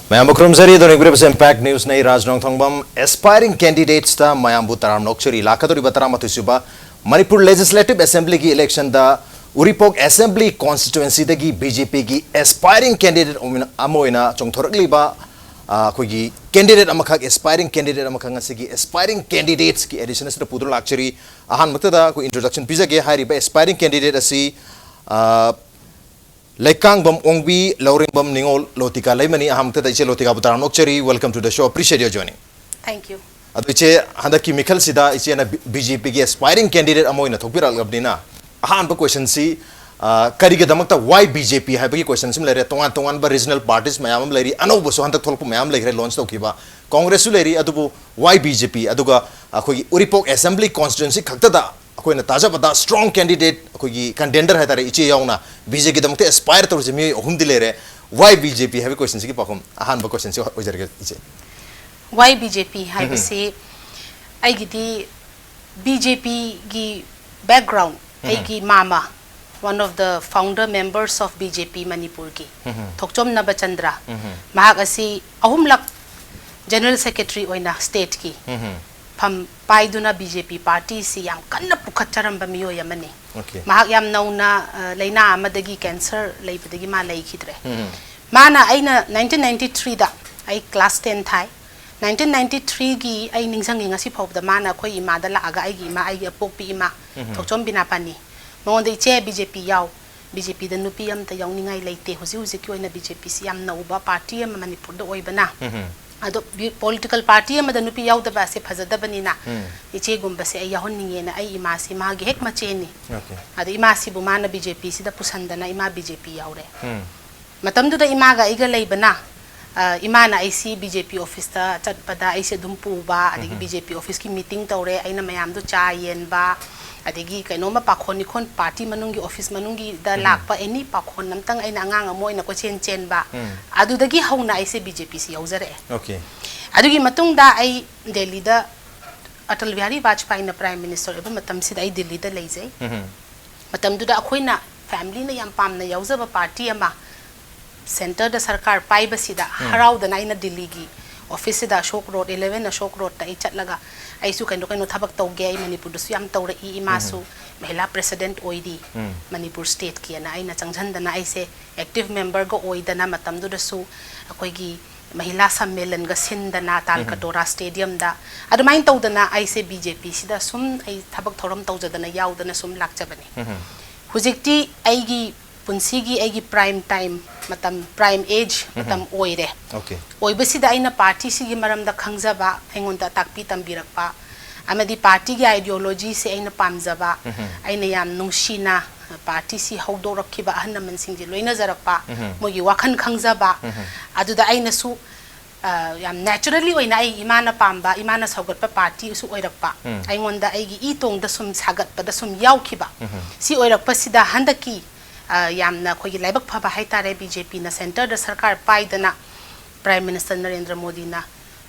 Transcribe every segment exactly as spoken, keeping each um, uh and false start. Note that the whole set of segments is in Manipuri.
ꯃꯌꯥꯝꯕꯨ ꯈꯨꯔꯨꯝꯖꯔꯤ꯫ ꯑꯗꯣ ꯌꯦꯡꯕꯤꯔꯤꯕꯁꯤ Impact Newsꯅꯤ꯫ ꯔꯥꯖ ꯅꯣꯡꯊꯣꯡꯕꯝ꯫ Aspiring candidatesꯇ ꯃꯌꯥꯝꯕꯨ ꯇꯔꯥꯝꯅ ꯑꯣꯛꯆꯔꯤ꯫ ꯂꯥꯛꯀꯗꯧꯔꯤꯕ ꯇꯔꯥꯃꯥꯊꯣꯏ ꯁꯨꯕ ꯃꯅꯤꯄꯨꯔ Legislative Assemblyꯒꯤ electionꯗ ꯎꯔꯤꯄꯣꯛ Assembly constituencyꯗꯒꯤ BJPꯒꯤ aspiring candidate ꯑꯃ ꯑꯣꯏꯅ ꯆꯣꯡꯊꯣꯔꯛꯂꯤꯕ, ꯑ, ꯑꯩꯈꯣꯏꯒꯤ candidate ꯑꯃꯈꯛ, aspiring candidate ꯑꯃꯈꯛ ꯉꯁꯤꯒꯤ aspiring candidatesꯀꯤ edition ꯑꯁꯤꯗ ꯄꯨꯗꯨꯅ ꯂꯥꯛꯆꯔꯤ꯫ ꯑꯍꯥꯟꯕꯗ ꯑꯩꯈꯣꯏ introduction ꯄꯤꯖꯒꯦ꯫ ꯍꯥꯏꯔꯤꯕ aspiring candidate ꯑꯁꯤ, ꯑ, ꯂꯩꯀꯥꯡꯕꯝ ꯑꯣꯡꯕꯤ ꯂꯧꯔꯦꯡꯕꯝ ꯅꯤꯉꯣꯜ ꯂꯣꯇꯤꯀꯥ ꯂꯩꯃꯅꯤ꯫ ꯑꯍꯥꯟꯕꯗ ꯏꯆꯦ ꯂꯣꯇꯤꯀꯥꯕꯨ ꯇꯔꯥꯝꯅ ꯑꯣꯛꯆꯔꯤ꯫ Welcome to the show. Appreciate your joining. Thank you. ꯑꯗꯣ ꯏꯆꯦ, ꯍꯟꯗꯛꯀꯤ ꯃꯤꯈꯜꯁꯤꯗ ꯏꯆꯦꯅ ꯕꯤ-, BJPꯒꯤ aspiring candidate ꯑꯃ ꯑꯣꯏꯅ ꯊꯣꯛꯄꯤꯔꯛꯂꯕꯅꯤꯅ, ꯑꯍꯥꯟꯕ questionꯁꯤ, ꯑ, ꯀꯔꯤꯒꯤꯗꯃꯛꯇ why BJP ꯍꯥꯏꯕꯒꯤ questionꯁꯤ ꯑꯃ ꯂꯩꯔꯦ꯫ ꯇꯣꯉꯥꯟ ꯇꯣꯉꯥꯟꯕ regional parties ꯃꯌꯥꯝ ꯑꯃ ꯂꯩꯔꯤ, ꯑꯅꯧꯕꯁꯨ ꯍꯟꯗꯛ ꯊꯣꯛꯂꯛꯄ ꯃꯌꯥꯝ ꯂꯩꯈ꯭ꯔꯦ, launch ꯇꯧꯈꯤꯕ꯫ Congressꯁꯨ ꯂꯩꯔꯤ, ꯑꯗꯨꯕꯨ why BJP? ꯑꯗꯨꯒ ꯑꯩꯈꯣꯏꯒꯤ ꯎꯔꯤꯄꯣꯛ Assembly constituency ꯈꯛꯇꯗ ꯑꯩꯈꯣꯏꯅ ꯇꯥꯖꯕꯗ strong candidate, ꯑꯩꯈꯣꯏꯒꯤ contender ꯍꯥꯏꯇꯥꯔꯦ, ꯏꯆꯦ ꯌꯥꯎꯅ BJPꯒꯤꯗꯃꯛꯇ aspire ꯇꯧꯔꯤꯁꯦ ꯃꯤꯑꯣꯏ ꯑꯍꯨꯝꯗꯤ ꯂꯩꯔꯦ꯫ Why BJP ꯍꯥꯏꯕ questionꯁꯤꯒꯤ ꯄꯥꯎꯈꯨꯝ, ꯑꯍꯥꯟꯕ questionꯁꯤ ꯑꯣꯏꯖꯔꯒꯦ ꯏꯆꯦ꯫ Why BJP ꯍꯥꯏꯕꯁꯤ ꯑꯩꯒꯤꯗꯤ BJPꯒꯤ background, ꯑꯩꯒꯤ ꯃꯥꯃ, one of the founder members of BJP ꯃꯅꯤꯄꯨꯔꯒꯤ, ꯊꯣꯛꯆꯣꯝ ꯅꯕꯆꯟꯗ꯭ꯔ, ꯃꯍꯥꯛ ꯑꯁꯤ ꯑꯍꯨꯝꯂꯛ General Secretary ꯑꯣꯏꯅ stateꯀꯤ ꯐꯝ ꯄꯥꯏꯗꯨꯅ BJP partyꯁꯤ ꯌꯥꯝ ꯀꯟꯅ ꯄꯨꯈꯠꯆꯔꯝꯕ ꯃꯤꯑꯣꯏ ꯑꯃꯅꯤ꯫ Okay. ꯃꯍꯥꯛ ꯌꯥꯝ ꯅꯧꯅ, ꯑ, ꯂꯥꯏꯅꯥ ꯑꯃꯗꯒꯤ cancer ꯂꯩꯕꯗꯒꯤ ꯃꯥ ꯂꯩꯈꯤꯗ꯭ꯔꯦ꯫ ꯃꯥꯅ, ꯑꯩꯅ nineteen ninety threeꯗ ꯑꯩ class ten ꯊꯥꯏ꯫ Nineteen ninety threeꯒꯤ ꯑꯩ ꯅꯤꯡꯁꯤꯡꯉꯤ ꯉꯁꯤ ꯐꯥꯎꯕꯗ꯫ ꯃꯥꯅ ꯑꯩꯈꯣꯏ ꯏꯃꯥꯗ ꯂꯥꯛꯑꯒ, ꯑꯩꯒꯤ ꯏꯃꯥ, ꯑꯩꯒꯤ ꯑꯄꯣꯛꯄꯤ ꯏꯃꯥ, ꯊꯣꯛꯆꯣꯝ ꯕꯤꯅꯥꯄꯥꯅꯤ, ꯃꯉꯣꯟꯗ, "ꯏꯆꯦ, BJP ꯌꯥꯎ, BJPꯗ ꯅꯨꯄꯤ ꯑꯝꯇ ꯌꯥꯎꯅꯤꯡꯉꯥꯏ ꯂꯩꯇꯦ, ꯍꯧꯖꯤꯛ ꯍꯧꯖꯤꯛꯀꯤ ꯑꯣꯏꯅ BJPꯁꯤ ꯌꯥꯝ ꯅꯧꯕ party ꯑꯃ ꯃꯅꯤꯄꯨꯔꯗ ꯑꯣꯏꯕꯅ, ꯑꯗꯣ ꯕꯤ-, political party ꯑꯃꯗ ꯅꯨꯄꯤ ꯌꯥꯎꯗꯕ ꯑꯁꯦ ꯐꯖꯗꯕꯅꯤꯅ ꯏꯆꯦꯒꯨꯝꯕꯁꯦ ꯑꯩ ꯌꯥꯎꯍꯟꯅꯤꯡꯉꯦꯅ" ꯑꯩ ꯏꯃꯥꯁꯤ ꯃꯥꯒꯤ ꯍꯦꯛ ꯃꯆꯦꯅꯤ꯫ Okay. ꯑꯗ ꯏꯃꯥꯁꯤꯕꯨ ꯃꯥꯅ BJPꯁꯤꯗ ꯄꯨꯁꯟꯗꯅ ꯏꯃꯥ BJP ꯌꯥꯎꯔꯦ꯫ ꯃꯇꯝꯗꯨꯗ ꯏꯃꯥꯒ ꯑꯩꯒ ꯂꯩꯕꯅ, ꯑ, ꯏꯃꯥꯅ ꯑꯩꯁꯤ BJP officeꯇ ꯆꯠꯄꯗ ꯑꯩꯁꯦ ꯑꯗꯨꯝ ꯄꯨꯕ, ꯑꯗꯒꯤ BJP officeꯀꯤ meeting ꯇꯧꯔꯦ, ꯑꯩꯅ ꯃꯌꯥꯝꯗꯣ ꯆꯥ ꯌꯦꯟꯕ, ꯑꯗꯒꯤ ꯀꯩꯅꯣꯝꯃ ꯄꯥꯈꯣꯟ ꯅꯤꯈꯣꯟ party ꯃꯅꯨꯡꯒꯤ, office ꯃꯅꯨꯡꯒꯤꯗ ꯂꯥꯛꯄ any ꯄꯥꯈꯣꯟ ꯑꯝꯇꯪ ꯑꯩꯅ ꯑꯉꯥꯡ ꯑꯃ ꯑꯣꯏꯅ ꯀꯣꯏꯆꯦꯟ ꯆꯦꯟꯕ, ꯑꯗꯨꯗꯒꯤ ꯍꯧꯅ ꯑꯩꯁꯦ BJPꯁꯤ ꯌꯥꯎꯖꯔꯛꯑꯦ꯫ Okay. ꯑꯗꯨꯒꯤ ꯃꯇꯨꯡꯗ ꯑꯩ ꯗꯦꯜꯂꯤꯗ ꯑꯇꯜ ꯕꯤꯍꯥꯔꯤ ꯕꯥꯖꯄꯥꯏꯅ Prime Minister ꯑꯣꯏꯕ ꯃꯇꯝꯁꯤꯗ ꯑꯩ ꯗꯤꯜꯂꯤꯗ ꯂꯩꯖꯩ꯫ ꯃꯇꯝꯗꯨꯗ ꯑꯩꯈꯣꯏꯅ familyꯅ ꯌꯥꯝ ꯄꯥꯝꯅ ꯌꯥꯎꯖꯕ party ꯑꯃ, ꯁꯦꯟꯇꯔꯗ ꯁꯔꯀꯥꯔ ꯄꯥꯏꯕꯁꯤꯗ ꯍꯔꯥꯎꯗꯅ ꯑꯩꯅ ꯗꯤꯜꯂꯤꯒꯤ ꯑꯣꯐꯤꯁꯁꯤꯗ ꯑꯁꯣꯛ ꯔꯣꯗ, ꯏꯂꯦꯚꯦꯟ ꯑꯁꯣꯛ ꯔꯣꯗꯇ ꯑꯩ ꯆꯠꯂꯒ, ꯑꯩꯁꯨ ꯀꯩꯅꯣ ꯀꯩꯅꯣ ꯊꯕꯛ ꯇꯧꯒꯦ, ꯑꯩ ꯃꯅꯤꯄꯨꯔꯗꯁꯨ ꯌꯥꯝ ꯇꯧꯔꯛꯏ, ꯏꯃꯥꯁꯨ ꯃꯍꯤꯂꯥ ꯄ꯭ꯔꯦꯁꯤꯗꯦꯟꯠ ꯑꯣꯏꯔꯤ ꯃꯅꯤꯄꯨꯔ ꯁ꯭ꯇꯦꯠꯀꯤꯅ꯫ ꯑꯩꯅ ꯆꯪꯁꯤꯟꯗꯅ, ꯑꯩꯁꯦ ꯑꯦꯛꯇꯤꯚ ꯃꯦꯝꯕꯔꯒ ꯑꯣꯏꯗꯅ ꯃꯇꯝꯗꯨꯗꯁꯨ ꯑꯩꯈꯣꯏꯒꯤ ꯃꯍꯤꯂꯥ ꯁꯝꯃꯦꯂꯟꯒ ꯁꯤꯟꯗꯅ ꯇꯥꯜꯀꯇꯣꯔꯥ ꯁ꯭ꯇꯦꯗꯤꯌꯝꯗ꯫ ꯑꯗꯨꯃꯥꯏꯅ ꯇꯧꯗꯅ ꯑꯩꯁꯦ ꯕꯤ ꯖꯦ ꯄꯤꯁꯤꯗ ꯁꯨꯝ ꯑꯩ ꯊꯕꯛ ꯊꯧꯔꯝ ꯇꯧꯖꯗꯅ, ꯌꯥꯎꯗꯅ ꯁꯨꯝ ꯂꯥꯛꯆꯕꯅꯤ꯫ ꯍꯧꯖꯤꯛꯇꯤ ꯑꯩꯒꯤ ꯄꯨꯟꯁꯤꯒꯤ ꯑꯩꯒꯤ ꯄ꯭ꯔꯥꯏꯝ ꯇꯥꯏꯝ ꯃꯇꯝ, ꯄ꯭ꯔꯥꯏꯝ ꯑꯦꯖ ꯃꯇꯝ ꯑꯣꯏꯔꯦ꯫ ꯑꯣꯀꯦ꯫ ꯑꯣꯏꯕꯁꯤꯗ ꯑꯩꯅ ꯄꯥꯔꯇꯤꯁꯤꯒꯤ ꯃꯔꯝꯗ ꯈꯪꯖꯕ, ꯑꯩꯉꯣꯟꯗ ꯇꯥꯛꯄꯤ ꯇꯝꯕꯤꯔꯛꯄ, ꯑꯃꯗꯤ ꯄꯥꯔꯇꯤꯒꯤ ꯑꯥꯏꯗꯤꯌꯣꯂꯣꯖꯤꯁꯦ ꯑꯩꯅ ꯄꯥꯝꯖꯕ, ꯑꯩꯅ ꯌꯥꯝ ꯅꯨꯡꯁꯤꯅ ꯄꯥꯔꯇꯤꯁꯤ ꯍꯧꯗꯣꯔꯛꯈꯤꯕ ꯑꯍꯜ ꯂꯃꯟꯁꯤꯡꯁꯦ ꯂꯣꯏꯅꯖꯔꯛꯄ, ꯃꯣꯏꯒꯤ ꯋꯥꯈꯜ ꯈꯪꯖꯕ, ꯑꯗꯨꯗ ꯑꯩꯅꯁꯨ, ꯑ, ꯌꯥꯝ ꯅꯦꯆꯔꯦꯂꯤ ꯑꯣꯏꯅ ꯑꯩ ꯏꯃꯥꯅ ꯄꯥꯝꯕ, ꯏꯃꯥꯅ ꯁꯧꯒꯠꯄ ꯄꯥꯔꯇꯤꯁꯨ ꯑꯣꯏꯔꯛꯄ, ꯑꯩꯉꯣꯟꯗ ꯑꯩꯒꯤ ꯏ ꯇꯣꯡꯗ ꯁꯨꯝ ꯁꯥꯒꯠꯄꯗ ꯁꯨꯝ ꯌꯥꯎꯈꯤꯕ꯫ ꯁꯤ ꯑꯣꯏꯔꯛꯄꯁꯤꯗ ꯍꯟꯗꯛꯀꯤ, ꯑ, ꯌꯥꯝꯅ ꯑꯩꯈꯣꯏꯒꯤ ꯂꯥꯏꯕꯛ ꯐꯕ ꯍꯥꯏꯇꯥꯔꯦ, ꯕꯤ ꯖꯦ ꯄꯤꯅ ꯁꯦꯟꯇꯔꯗ ꯁꯔꯀꯥꯔ ꯄꯥꯏꯗꯅ ꯄ꯭ꯔꯥꯏꯝ ꯃꯤꯅꯤꯁꯇꯔ ꯅꯔꯦꯟꯗ꯭ꯔ ꯃꯣꯗꯤꯅ,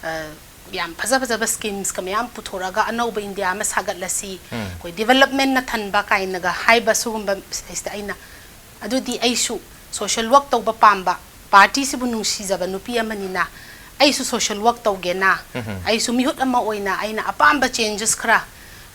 ꯑ, ꯌꯥꯝ ꯐꯖ ꯐꯖꯕ ꯁ꯭ꯀꯤꯝꯁꯀ ꯃꯌꯥꯝ ꯄꯨꯊꯣꯔꯛꯑꯒ ꯑꯅꯧꯕ ꯏꯟꯗꯤꯌꯥ ꯑꯃ ꯁꯥꯒꯠꯂꯁꯤ, ꯑꯩꯈꯣꯏ ꯗꯤꯕꯂꯞꯃꯦꯟꯅ ꯊꯟꯕ ꯀꯥꯏꯅꯒ ꯍꯥꯏꯕ ꯁꯤꯒꯨꯝꯕ ꯁꯤꯗ ꯑꯩꯅ, ꯑꯗꯨꯗꯤ ꯑꯩꯁꯨ ꯁꯣꯁꯤꯌꯦꯜ ꯋꯥꯔꯛ ꯇꯧꯕ ꯄꯥꯝꯕ, ꯄꯥꯔꯇꯤꯁꯤꯕꯨ ꯅꯨꯡꯁꯤꯖꯕ ꯅꯨꯄꯤ ꯑꯃꯅꯤꯅ ꯑꯩꯁꯨ ꯁꯣꯁꯤꯌꯦꯜ ꯋꯥꯔꯛ ꯇꯧꯒꯦꯅ, ꯑꯩꯁꯨ ꯃꯤꯍꯨꯠ ꯑꯃ ꯑꯣꯏꯅ ꯑꯩꯅ ꯑꯄꯥꯝꯕ ꯆꯦꯟꯖꯦꯁ ꯈꯔ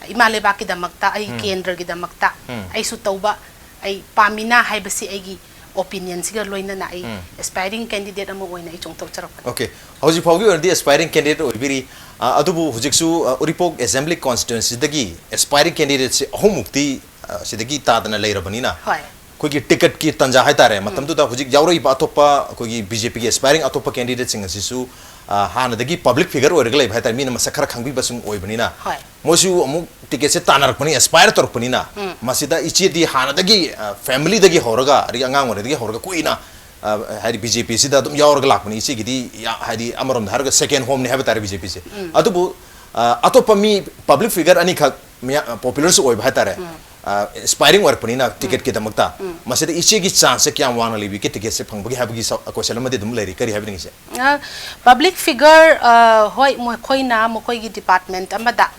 ꯏꯃꯥ ꯂꯩꯕꯥꯛꯀꯤꯗꯃꯛꯇ, ꯑꯩ ꯀꯦꯟꯗ꯭ꯔꯒꯤꯗꯃꯛꯇ ꯑꯩꯁꯨ ꯇꯧꯕ ꯑꯩ ꯄꯥꯝꯃꯤꯅ ꯍꯥꯏꯕꯁꯤ ꯑꯩꯒꯤ ꯑꯣꯄꯤꯅꯤꯌꯟꯁꯤꯒ ꯂꯣꯏꯅꯅ ꯑꯩ ꯑꯦꯁꯄꯥꯏꯔꯤꯡ ꯀꯦꯟꯗꯤꯗꯦꯠ ꯑꯃ ꯑꯣꯏꯅ ꯑꯩ ꯆꯣꯡꯊꯣꯛꯆꯔꯛꯄꯅꯤ꯫ ꯑꯣꯀꯦ꯫ ꯍꯧꯖꯤꯛ ꯐꯥꯎꯒꯤ ꯑꯣꯏꯅꯗꯤ ꯑꯦꯁꯄꯥꯏꯔꯤꯡ ꯀꯦꯟꯗꯤꯗꯦꯠ ꯑꯣꯏꯕꯤꯔꯤ꯫ ꯑ, ꯑꯗꯨꯕꯨ ꯍꯧꯖꯤꯛꯁꯨ, ꯑ, ꯎꯔꯤꯄꯣꯛ ꯑꯦꯁꯦꯝꯕ꯭ꯂꯤ ꯀꯣꯟꯁꯇꯤꯇ꯭ꯋꯦꯟꯁꯤꯗꯒꯤ ꯑꯦꯁꯄꯥꯏꯔꯤꯡ ꯀꯦꯟꯗꯤꯗꯦꯠꯁꯦ ꯑꯍꯨꯝꯃꯨꯛꯇꯤ, ꯑ, ꯁꯤꯗꯒꯤ ꯇꯥꯗꯅ ꯂꯩꯔꯕꯅꯤꯅ, ꯍꯣꯏ꯫ ꯑꯩꯈꯣꯏꯒꯤ ꯇꯤꯀꯦꯠꯀꯤ ꯇꯥꯟꯖꯥ ꯍꯥꯏꯇꯥꯔꯦ, ꯃꯇꯝꯗꯨꯗ ꯍꯧꯖꯤꯛ ꯌꯥꯎꯔꯛꯏꯕ ꯑꯇꯣꯞꯄ ꯑꯩꯈꯣꯏꯒꯤ ꯕꯤ ꯖꯦ ꯄꯤꯒꯤ ꯑꯦꯁꯄꯥꯏꯔꯤꯡ ꯑꯇꯣꯞꯄ ꯀꯦꯟꯗꯤꯗꯦꯠꯁꯤꯡ ꯑꯁꯤꯁꯨ, ꯑ, ꯍꯥꯟꯅꯗꯒꯤ ꯄꯕ꯭ꯂꯤꯛ ꯐꯤꯒꯔ ꯑꯣꯏꯔꯒ ꯂꯩꯕ ꯍꯥꯏꯇꯥꯔꯦ, ꯃꯤꯅ ꯃꯁꯛ ꯈꯔ ꯈꯪꯕꯤꯕꯁꯤꯡ ꯑꯣꯏꯕꯅꯤꯅ, ꯍꯣꯏ꯫ ꯃꯣꯏꯁꯨ ꯑꯃꯨꯛ ꯇꯤꯀꯦꯠꯁꯦ ꯇꯥꯟꯅꯔꯛꯄꯅꯤ, ꯑꯦꯁꯄꯥꯏꯔ ꯇꯧꯔꯛꯄꯅꯤꯅ, ꯃꯁꯤꯗ ꯏꯆꯦꯗꯤ ꯍꯥꯟꯅꯗꯒꯤ, ꯑ, ꯐꯦꯃꯤꯂꯤꯗꯒꯤ ꯍꯧꯔꯒ, ꯑꯗꯒꯤ ꯑꯉꯥꯡ ꯑꯣꯏꯔꯤꯉꯩꯗꯒꯤ ꯍꯧꯔꯒ ꯀꯨꯏꯅ, ꯑ, ꯍꯥꯏꯗꯤ ꯕꯤ ꯖꯦ ꯄꯤꯁꯤꯗ ꯑꯗꯨꯝ ꯌꯥꯎꯔꯒ ꯂꯥꯛꯄꯅꯤ꯫ ꯏꯆꯦꯒꯤꯗꯤ ꯌꯥ-, ꯍꯥꯏꯗꯤ ꯑꯃꯔꯣꯝꯗ ꯍꯥꯏꯔꯒ ꯁꯦꯀꯦꯟ ꯍꯣꯝꯅꯤ ꯍꯥꯏꯕ ꯇꯥꯔꯦ ꯕꯤ ꯖꯦ ꯄꯤꯁꯦ꯫ ꯑꯗꯨꯕꯨ, ꯑ, ꯑꯇꯣꯞꯄ ꯃꯤ ꯄꯕ꯭ꯂꯤꯛ ꯐꯤꯒꯔ ꯑꯅꯤꯈꯛ ꯃꯤꯌꯥ-, ꯄꯣꯄꯨꯂꯔꯁꯨ ꯑꯣꯏꯕ ꯍꯥꯏꯇꯥꯔꯦ, ꯑ, ꯑꯦꯁꯄꯥꯏꯔꯤꯡ ꯑꯣꯏꯔꯛꯄꯅꯤꯅ ꯇꯤꯀꯦꯠꯀꯤꯗꯃꯛꯇ, ꯃꯁꯤꯗ ꯏꯆꯦꯒꯤ ꯆꯥꯟꯁꯁꯦ ꯀꯌꯥꯝ ꯋꯥꯡꯅ ꯂꯩꯕꯤꯒꯦ ꯇꯤꯀꯦꯠꯁꯦ ꯐꯪꯕꯒꯤ ꯍꯥꯏꯕꯒꯤ ꯁ-, ꯀꯣꯏꯁꯟ ꯑꯃꯗꯤ ꯑꯗꯨꯝ ꯂꯩꯔꯤ꯫ ꯀꯔꯤ ꯍꯥꯏꯕꯤꯅꯤꯡꯉꯤ ꯏꯆꯦ? ꯑ, ꯄꯕ꯭ꯂꯤꯛ ꯐꯤꯒꯔ, ꯑ, ꯍꯣꯏ, ꯃꯈꯣꯏꯅ ꯃꯈꯣꯏꯒꯤ ꯗꯤꯄꯥꯔꯠꯃꯦꯟꯠ ꯑꯃꯗ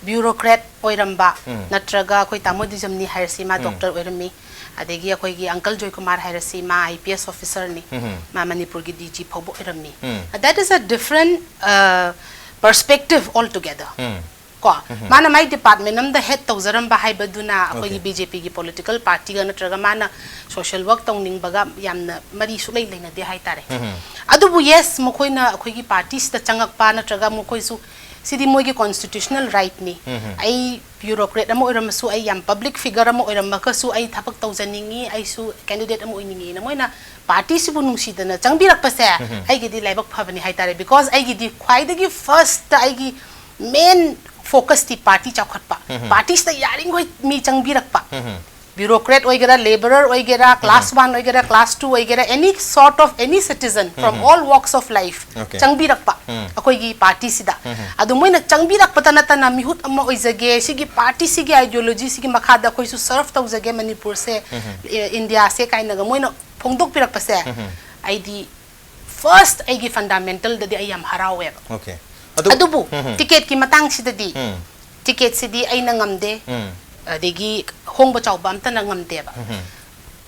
ꯕ꯭ꯌꯨꯔꯣꯀ꯭ꯔꯦꯠ ꯑꯣꯏꯔꯝꯕ, ꯅꯠꯇ꯭ꯔꯒ ꯑꯩꯈꯣꯏ ꯇꯥꯃꯣ ꯗꯤꯖꯝꯅꯤ ꯍꯥꯏꯔꯁꯤ, ꯃꯥ ꯗꯣꯛꯇꯔ ꯑꯣꯏꯔꯝꯃꯤ, ꯑꯗꯒꯤ ꯑꯩꯈꯣꯏꯒꯤ uncle ꯖꯣꯏꯀꯨꯃꯥꯔ ꯍꯥꯏꯔꯁꯤ, ꯃꯥ I P S officer ꯅꯤ, ꯎꯝ꯫ ꯃꯥ ꯃꯅꯤꯄꯨꯔꯒꯤ D G ꯐꯥꯎꯕ ꯑꯣꯏꯔꯝꯃꯤ꯫ ꯎꯝ꯫ That is a different, uh, perspective altogether꯫ ꯎꯝ꯫ ꯀꯣ, ꯎꯝ꯫ ꯃꯥꯅ ꯃꯥꯏ department ꯑꯃꯗ head ꯇꯧꯖꯔꯝꯕ ꯍꯥꯏꯕꯗꯨꯅ ꯑꯩꯈꯣꯏꯒꯤ Okay꯫ B J P ꯒꯤ political party ꯒ ꯅꯠꯇ꯭ꯔꯒ ꯃꯥꯅ social work ꯇꯧꯅꯤꯡꯕꯒ ꯌꯥꯝꯅ ꯃꯔꯤ ꯁꯨꯛꯂꯩ ꯂꯩꯅꯗꯦ ꯍꯥꯏꯇꯥꯔꯦ꯫ ꯎꯝ꯫ ꯑꯗꯨꯕꯨ yes, ꯃꯈꯣꯏꯅ ꯑꯩꯈꯣꯏꯒꯤ party ꯁꯤꯗ ꯆꯪꯉꯛꯄ ꯅꯠꯇ꯭ꯔꯒ ꯃꯈꯣꯏꯁꯨ, ꯁꯤꯗꯤ ꯃꯣꯏꯒꯤ constitutional right ꯅꯤ꯫ ꯎꯝ꯫ ꯑꯩ bureaucrat ꯑꯃ ꯑꯣꯏꯔꯝꯃꯁꯨ, ꯑꯩ ꯌꯥꯝ public figure ꯑꯃ ꯑꯣꯏꯔꯝꯃꯒꯁꯨ, ꯑꯩ ꯊꯕꯛ ꯇꯧꯖꯅꯤꯡꯉꯤ, ꯑꯩꯁꯨ candidate ꯑꯃ ꯑꯣꯏꯅꯤꯡꯉꯤꯅ ꯃꯣꯏꯅ party ꯁꯤꯕꯨ ꯅꯨꯡꯁꯤꯗꯅ ꯆꯪꯕꯤꯔꯛꯄꯁꯦ ꯎꯝ꯫ ꯑꯩꯒꯤꯗꯤ ꯂꯥꯏꯕꯛ ꯐꯕꯅꯤ ꯍꯥꯏꯇꯥꯔꯦ꯫ Because ꯑꯩꯒꯤꯗꯤ ꯈ꯭ꯋꯥꯏꯗꯒꯤ first ꯑꯩꯒꯤ main focus ꯇꯤ party ꯆꯥꯎꯈꯠꯄ꯫ ꯎꯝ꯫ Party ꯁꯤꯗ ꯌꯥꯔꯤꯈꯣꯏ ꯃꯤ ꯆꯪꯕꯤꯔꯛꯄ꯫ ꯎꯝ꯫ Bureaucrat ꯑꯣꯏꯒꯦꯔꯥ, laborer ꯑꯣꯏꯒꯦꯔꯥ, class ꯎꯝ꯫ One ꯑꯣꯏꯒꯦꯔꯥ, class two ꯑꯣꯏꯒꯦꯔꯥ, any sort of any citizen from um. All walks of life Okay꯫ ꯆꯪꯕꯤꯔꯛꯄ ꯎꯝ꯫ ꯑꯩꯈꯣꯏꯒꯤ party ꯁꯤꯗ꯫ ꯎꯝ꯫ ꯑꯗꯨ ꯃꯣꯏꯅ ꯆꯪꯕꯤꯔꯛꯄꯇ ꯅꯠꯇꯅ ꯃꯤꯍꯨꯠ ꯑꯃ ꯑꯣꯏꯖꯒꯦ, ꯁꯤꯒꯤ party ꯁꯤꯒꯤ ideology ꯁꯤꯒꯤ ꯃꯈꯥꯗ ꯑꯩꯈꯣꯏꯁꯨ serve ꯇꯧꯖꯒꯦ ꯃꯅꯤꯄꯨꯔꯁꯦ, ꯎꯝ꯫ ꯑꯦ, India ꯁꯦ ꯀꯥꯏꯅꯒ ꯃꯣꯏꯅ ꯐꯣꯡꯗꯣꯛꯄꯤꯔꯛꯄꯁꯦ ꯎꯝ꯫ ꯑꯩꯗꯤ first ꯑꯩꯒꯤ fundamental ꯗꯗꯤ ꯑꯩ ꯌꯥꯝ ꯍꯔꯥꯎꯋꯦꯕ꯫ Okay꯫ ꯑꯗꯨ ꯑꯗꯨꯕꯨ ꯎꯝ꯫ Ticket ꯀꯤ ꯃꯇꯥꯡꯁꯤꯗꯗꯤ ꯎꯝ꯫ Ticket ꯁꯤꯗꯤ ꯑꯩꯅ ꯉꯝꯗꯦ, ꯎꯝ꯫ ꯑꯗꯒꯤ ꯍꯣꯡꯕ ꯆꯥꯎꯕ ꯑꯝꯇꯅ ꯉꯝꯗꯦꯕ꯫ ꯎꯝ꯫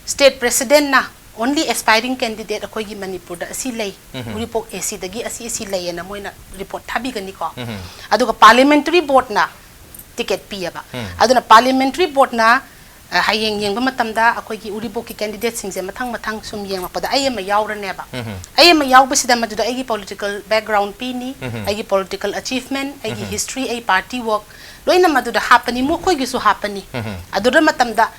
State president ꯅ only aspiring candidate ꯑꯩꯈꯣꯏꯒꯤ ꯃꯅꯤꯄꯨꯔꯗ ꯑꯁꯤ ꯂꯩ, ꯎꯝ꯫ ꯎꯔꯤꯄꯣꯛ A C ꯗꯒꯤ ꯑꯁꯤ ꯑꯁꯤ ꯂꯩꯌꯦꯅ ꯃꯣꯏꯅ report ꯊꯥꯕꯤꯒꯅꯤꯀꯣ꯫ ꯎꯝ꯫ ꯑꯗꯨꯒ parliamentary board ꯅ ticket ꯄꯤꯌꯦꯕ꯫ ꯎꯝ꯫ ꯑꯗꯨꯅ parliamentary board ꯅ, ꯑ, ꯍꯌꯦꯡ ꯌꯦꯡꯕ ꯃꯇꯝꯗ ꯑꯩꯈꯣꯏꯒꯤ ꯎꯔꯤꯄꯣꯛꯀꯤ candidate ꯁꯤꯡꯁꯦ ꯃꯊꯪ ꯃꯊꯪ ꯁꯨꯝ ꯌꯦꯡꯉꯛꯄꯗ ꯑꯩ ꯑꯃ ꯌꯥꯎꯔꯅꯦꯕ꯫ ꯎꯝ꯫ ꯑꯩ ꯑꯃ ꯌꯥꯎꯕꯁꯤꯗ ꯃꯗꯨꯗ ꯑꯩꯒꯤ political background ꯄꯤꯅꯤ, ꯎꯝ꯫ ꯑꯩꯒꯤ political achievement, ꯑꯩꯒꯤ ꯎꯝ꯫ History, ꯑꯩ party work ꯂꯣꯏꯅ ꯃꯗꯨꯗ ꯍꯥꯞꯄꯅꯤ, ꯃꯈꯣꯏꯒꯤꯁꯨ ꯍꯥꯞꯄꯅꯤ꯫ ꯎꯝ꯫ ꯑꯗꯨꯗ ꯃꯇꯝꯗ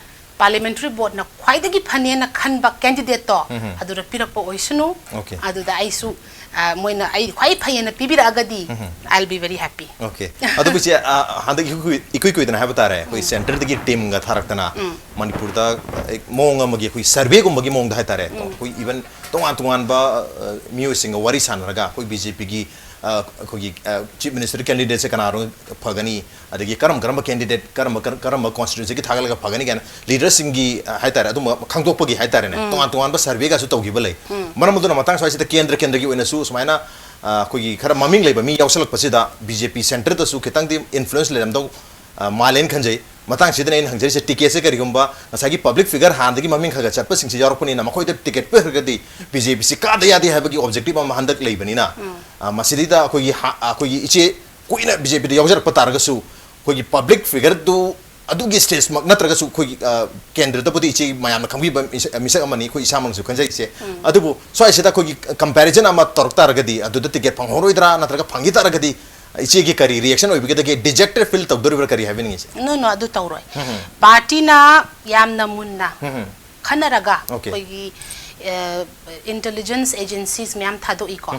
parliamentary board ꯅ ꯈ꯭ꯋꯥꯏꯗꯒꯤ ꯐꯅꯦꯅ ꯈꯟꯕ candidate ꯇꯣ ꯎꯝ꯫ ꯑꯗꯨꯗ ꯄꯤꯔꯛꯄ ꯑꯣꯏꯁꯅꯨ꯫ Okay꯫ ꯑꯗꯨꯗ ꯑꯩꯁꯨ, ꯑ, ꯃꯣꯏꯅ ꯑꯩ ꯈ꯭ꯋꯥꯏ ꯐꯩꯌꯦꯅ ꯄꯤꯕꯤꯔꯛꯑꯒꯗꯤ ꯎꯝ꯫ I'll be very happy꯫ Okay꯫ ꯑꯗꯨꯕꯨ ꯏꯆꯦ, ꯑ, ꯍꯟꯗꯛ ꯏꯀꯨꯏ ꯀꯨꯏ-, ꯏꯀꯨꯏ ꯀꯨꯏꯗꯅ ꯍꯥꯏꯕ ꯇꯥꯔꯦ, ꯑꯩꯈꯣꯏ ꯎꯝ꯫ Centre ꯗꯒꯤ team ꯒ ꯊꯥꯔꯛꯇꯅ ꯎꯝ꯫ ꯃꯅꯤꯄꯨꯔꯗ, ꯑ, ꯃꯑꯣꯡ ꯑꯃꯒꯤ ꯑꯩꯈꯣꯏ survey ꯒꯨꯝꯕꯒꯤ ꯃꯑꯣꯡꯗ ꯍꯥꯏ ꯇꯥꯔꯦ꯫ ꯎꯝ꯫ ꯑꯩꯈꯣꯏ even ꯇꯣꯉꯥꯟ ꯇꯣꯉꯥꯟꯕ, ꯑ, ꯃꯤꯑꯣꯏꯁꯤꯡꯒ ꯋꯥꯔꯤ ꯁꯥꯟꯅꯔꯒ ꯑꯩꯈꯣꯏ B J P ꯒꯤ, ꯑ, ꯑꯩꯈꯣꯏꯒꯤ, ꯑ, chief minister candidate ꯁꯦ ꯀꯅꯥꯅꯣ ꯐꯒꯅꯤ, ꯑꯗꯒꯤ ꯀꯔꯝ ꯀꯔꯝꯕ candidate, ꯀꯔꯝꯕ, ꯀꯔꯝ-, ꯀꯔꯝꯕ constituency ꯒꯤ ꯊꯥꯒꯠꯂꯒ ꯐꯒꯅꯤ ꯀꯥꯏꯅ leader ꯁꯤꯡꯒꯤ, ꯑ, ꯍꯥꯏ ꯇꯥꯔꯦ, ꯑꯗꯨꯝꯕ ꯈꯪꯗꯣꯛꯄꯒꯤ ꯍꯥꯏ ꯇꯥꯔꯦꯅꯦ, ꯎꯝ꯫ ꯇꯣꯉꯥꯟ ꯇꯣꯉꯥꯟꯕ survey ꯒꯁꯨ ꯇꯧꯈꯤꯕ ꯂꯩ꯫ ꯎꯝ꯫ ꯃꯔꯝ ꯑꯗꯨꯅ ꯃꯇꯥꯡ ꯁ꯭ꯋꯥꯏꯁꯤꯗ ꯀꯦꯟꯗ꯭ꯔ ꯀꯦꯟꯗ꯭ꯔꯒꯤ ꯑꯣꯏꯅꯁꯨ ꯁꯨꯃꯥꯏꯅ, ꯑ, ꯑꯩꯈꯣꯏꯒꯤ ꯈꯔ ꯃꯃꯤꯡ ꯂꯩꯕ ꯃꯤ ꯌꯥꯎꯁꯜꯂꯛꯄꯁꯤꯗ B J P centre ꯗꯁꯨ ꯈꯤꯇꯪꯗꯤ influence ꯂꯩꯔꯝꯗꯧ, ꯑ, ꯃꯥꯜꯂꯦꯅ ꯈꯟꯖꯩ꯫ ꯃꯇꯥꯡꯁꯤꯗꯅ ꯑꯩꯅ ꯍꯪꯖꯔꯤꯁꯦ, ꯇꯤꯀꯦꯠꯁꯦ ꯀꯔꯤꯒꯨꯝꯕ ꯉꯁꯥꯏꯒꯤ ꯄꯕ꯭ꯂꯤꯛ ꯐꯤꯒꯔ ꯍꯥꯟꯅꯗꯒꯤ ꯃꯃꯤꯡ ꯈꯔ ꯈꯔ ꯆꯠꯄꯁꯤꯡꯁꯤ ꯌꯥꯎꯔꯛꯄꯅꯤꯅ, ꯃꯈꯣꯏꯗ ꯇꯤꯀꯦꯠ ꯄꯤꯈ꯭ꯔꯒꯗꯤ ꯕꯤ ꯖꯦ ꯄꯤꯁꯤ ꯀꯥꯗ ꯌꯥꯗꯦ ꯍꯥꯏꯕꯒꯤ ꯑꯣꯕꯖꯦꯛꯇꯤꯚ ꯑꯃ ꯍꯟꯗꯛ ꯂꯩꯕꯅꯤꯅ, ꯑ, ꯃꯁꯤꯗꯩꯗ ꯑꯩꯈꯣꯏꯒꯤ ꯍꯥ-, ꯑꯩꯈꯣꯏꯒꯤ ꯏꯆꯦ ꯀꯨꯏꯅ ꯕꯤ ꯖꯦ ꯄꯤꯗ ꯌꯥꯎꯖꯔꯛꯄ ꯇꯥꯔꯒꯁꯨ, ꯑꯩꯈꯣꯏꯒꯤ ꯄꯕ꯭ꯂꯤꯛ ꯐꯤꯒꯔꯗꯨ ꯑꯗꯨꯒꯤ ꯁ꯭ꯇꯦꯖꯃꯛ ꯅꯠꯇ꯭ꯔꯒꯁꯨ, ꯑꯩꯈꯣꯏꯒꯤ, ꯑ, ꯀꯦꯟꯗ꯭ꯔꯗꯕꯨꯗꯤ ꯏꯆꯦ ꯃꯌꯥꯝꯅ ꯈꯪꯕꯤꯕ ꯃꯤꯁꯛ, ꯃꯤꯁꯛ ꯑꯃꯅꯤ, ꯑꯩꯈꯣꯏ ꯏꯁꯥꯃꯛꯅꯁꯨ ꯈꯟꯖꯩꯁꯦ꯫ ꯑꯗꯨꯕꯨ ꯁ꯭ꯋꯥꯏꯁꯤꯗ ꯑꯩꯈꯣꯏꯒꯤ ꯀꯝꯄꯦꯔꯤꯖꯟ ꯑꯃ ꯇꯧꯔꯛ ꯇꯥꯔꯒꯗꯤ, ꯑꯗꯨꯗ ꯇꯤꯀꯦꯠ ꯐꯪꯍꯧꯔꯣꯏꯗ꯭ꯔꯥ, ꯅꯠꯇ꯭ꯔꯒ ꯐꯪꯈꯤ ꯇꯥꯔꯒꯗꯤ ꯏꯆꯦꯒꯤ ꯀꯔꯤ ꯔꯤꯑꯦꯛꯁꯟ ꯑꯣꯏꯕꯤꯒꯗꯒꯦ? ꯗꯤꯖꯦꯛꯇꯦꯗ ꯐꯤꯜ ꯇꯧꯗꯣꯔꯤꯕ꯭ꯔꯥ, ꯀꯔꯤ ꯍꯥꯏꯕꯤꯅꯤꯡꯉꯤꯁꯦ? ꯅꯣ, ꯅꯣ, ꯑꯗꯨ ꯇꯧꯔꯣꯏ꯫ ꯄꯥꯔꯇꯤꯅ ꯌꯥꯝꯅ ꯃꯨꯟꯅ ꯈꯟꯅꯔꯒ, ꯑꯣꯀꯦ꯫ ꯑꯩꯈꯣꯏꯒꯤ, ꯑ, ꯏꯟꯇꯦꯂꯤꯖꯦꯟꯁ ꯑꯦꯖꯦꯟꯁꯤꯁ ꯃꯌꯥꯝ ꯊꯥꯗꯣꯛꯏꯀꯣ꯫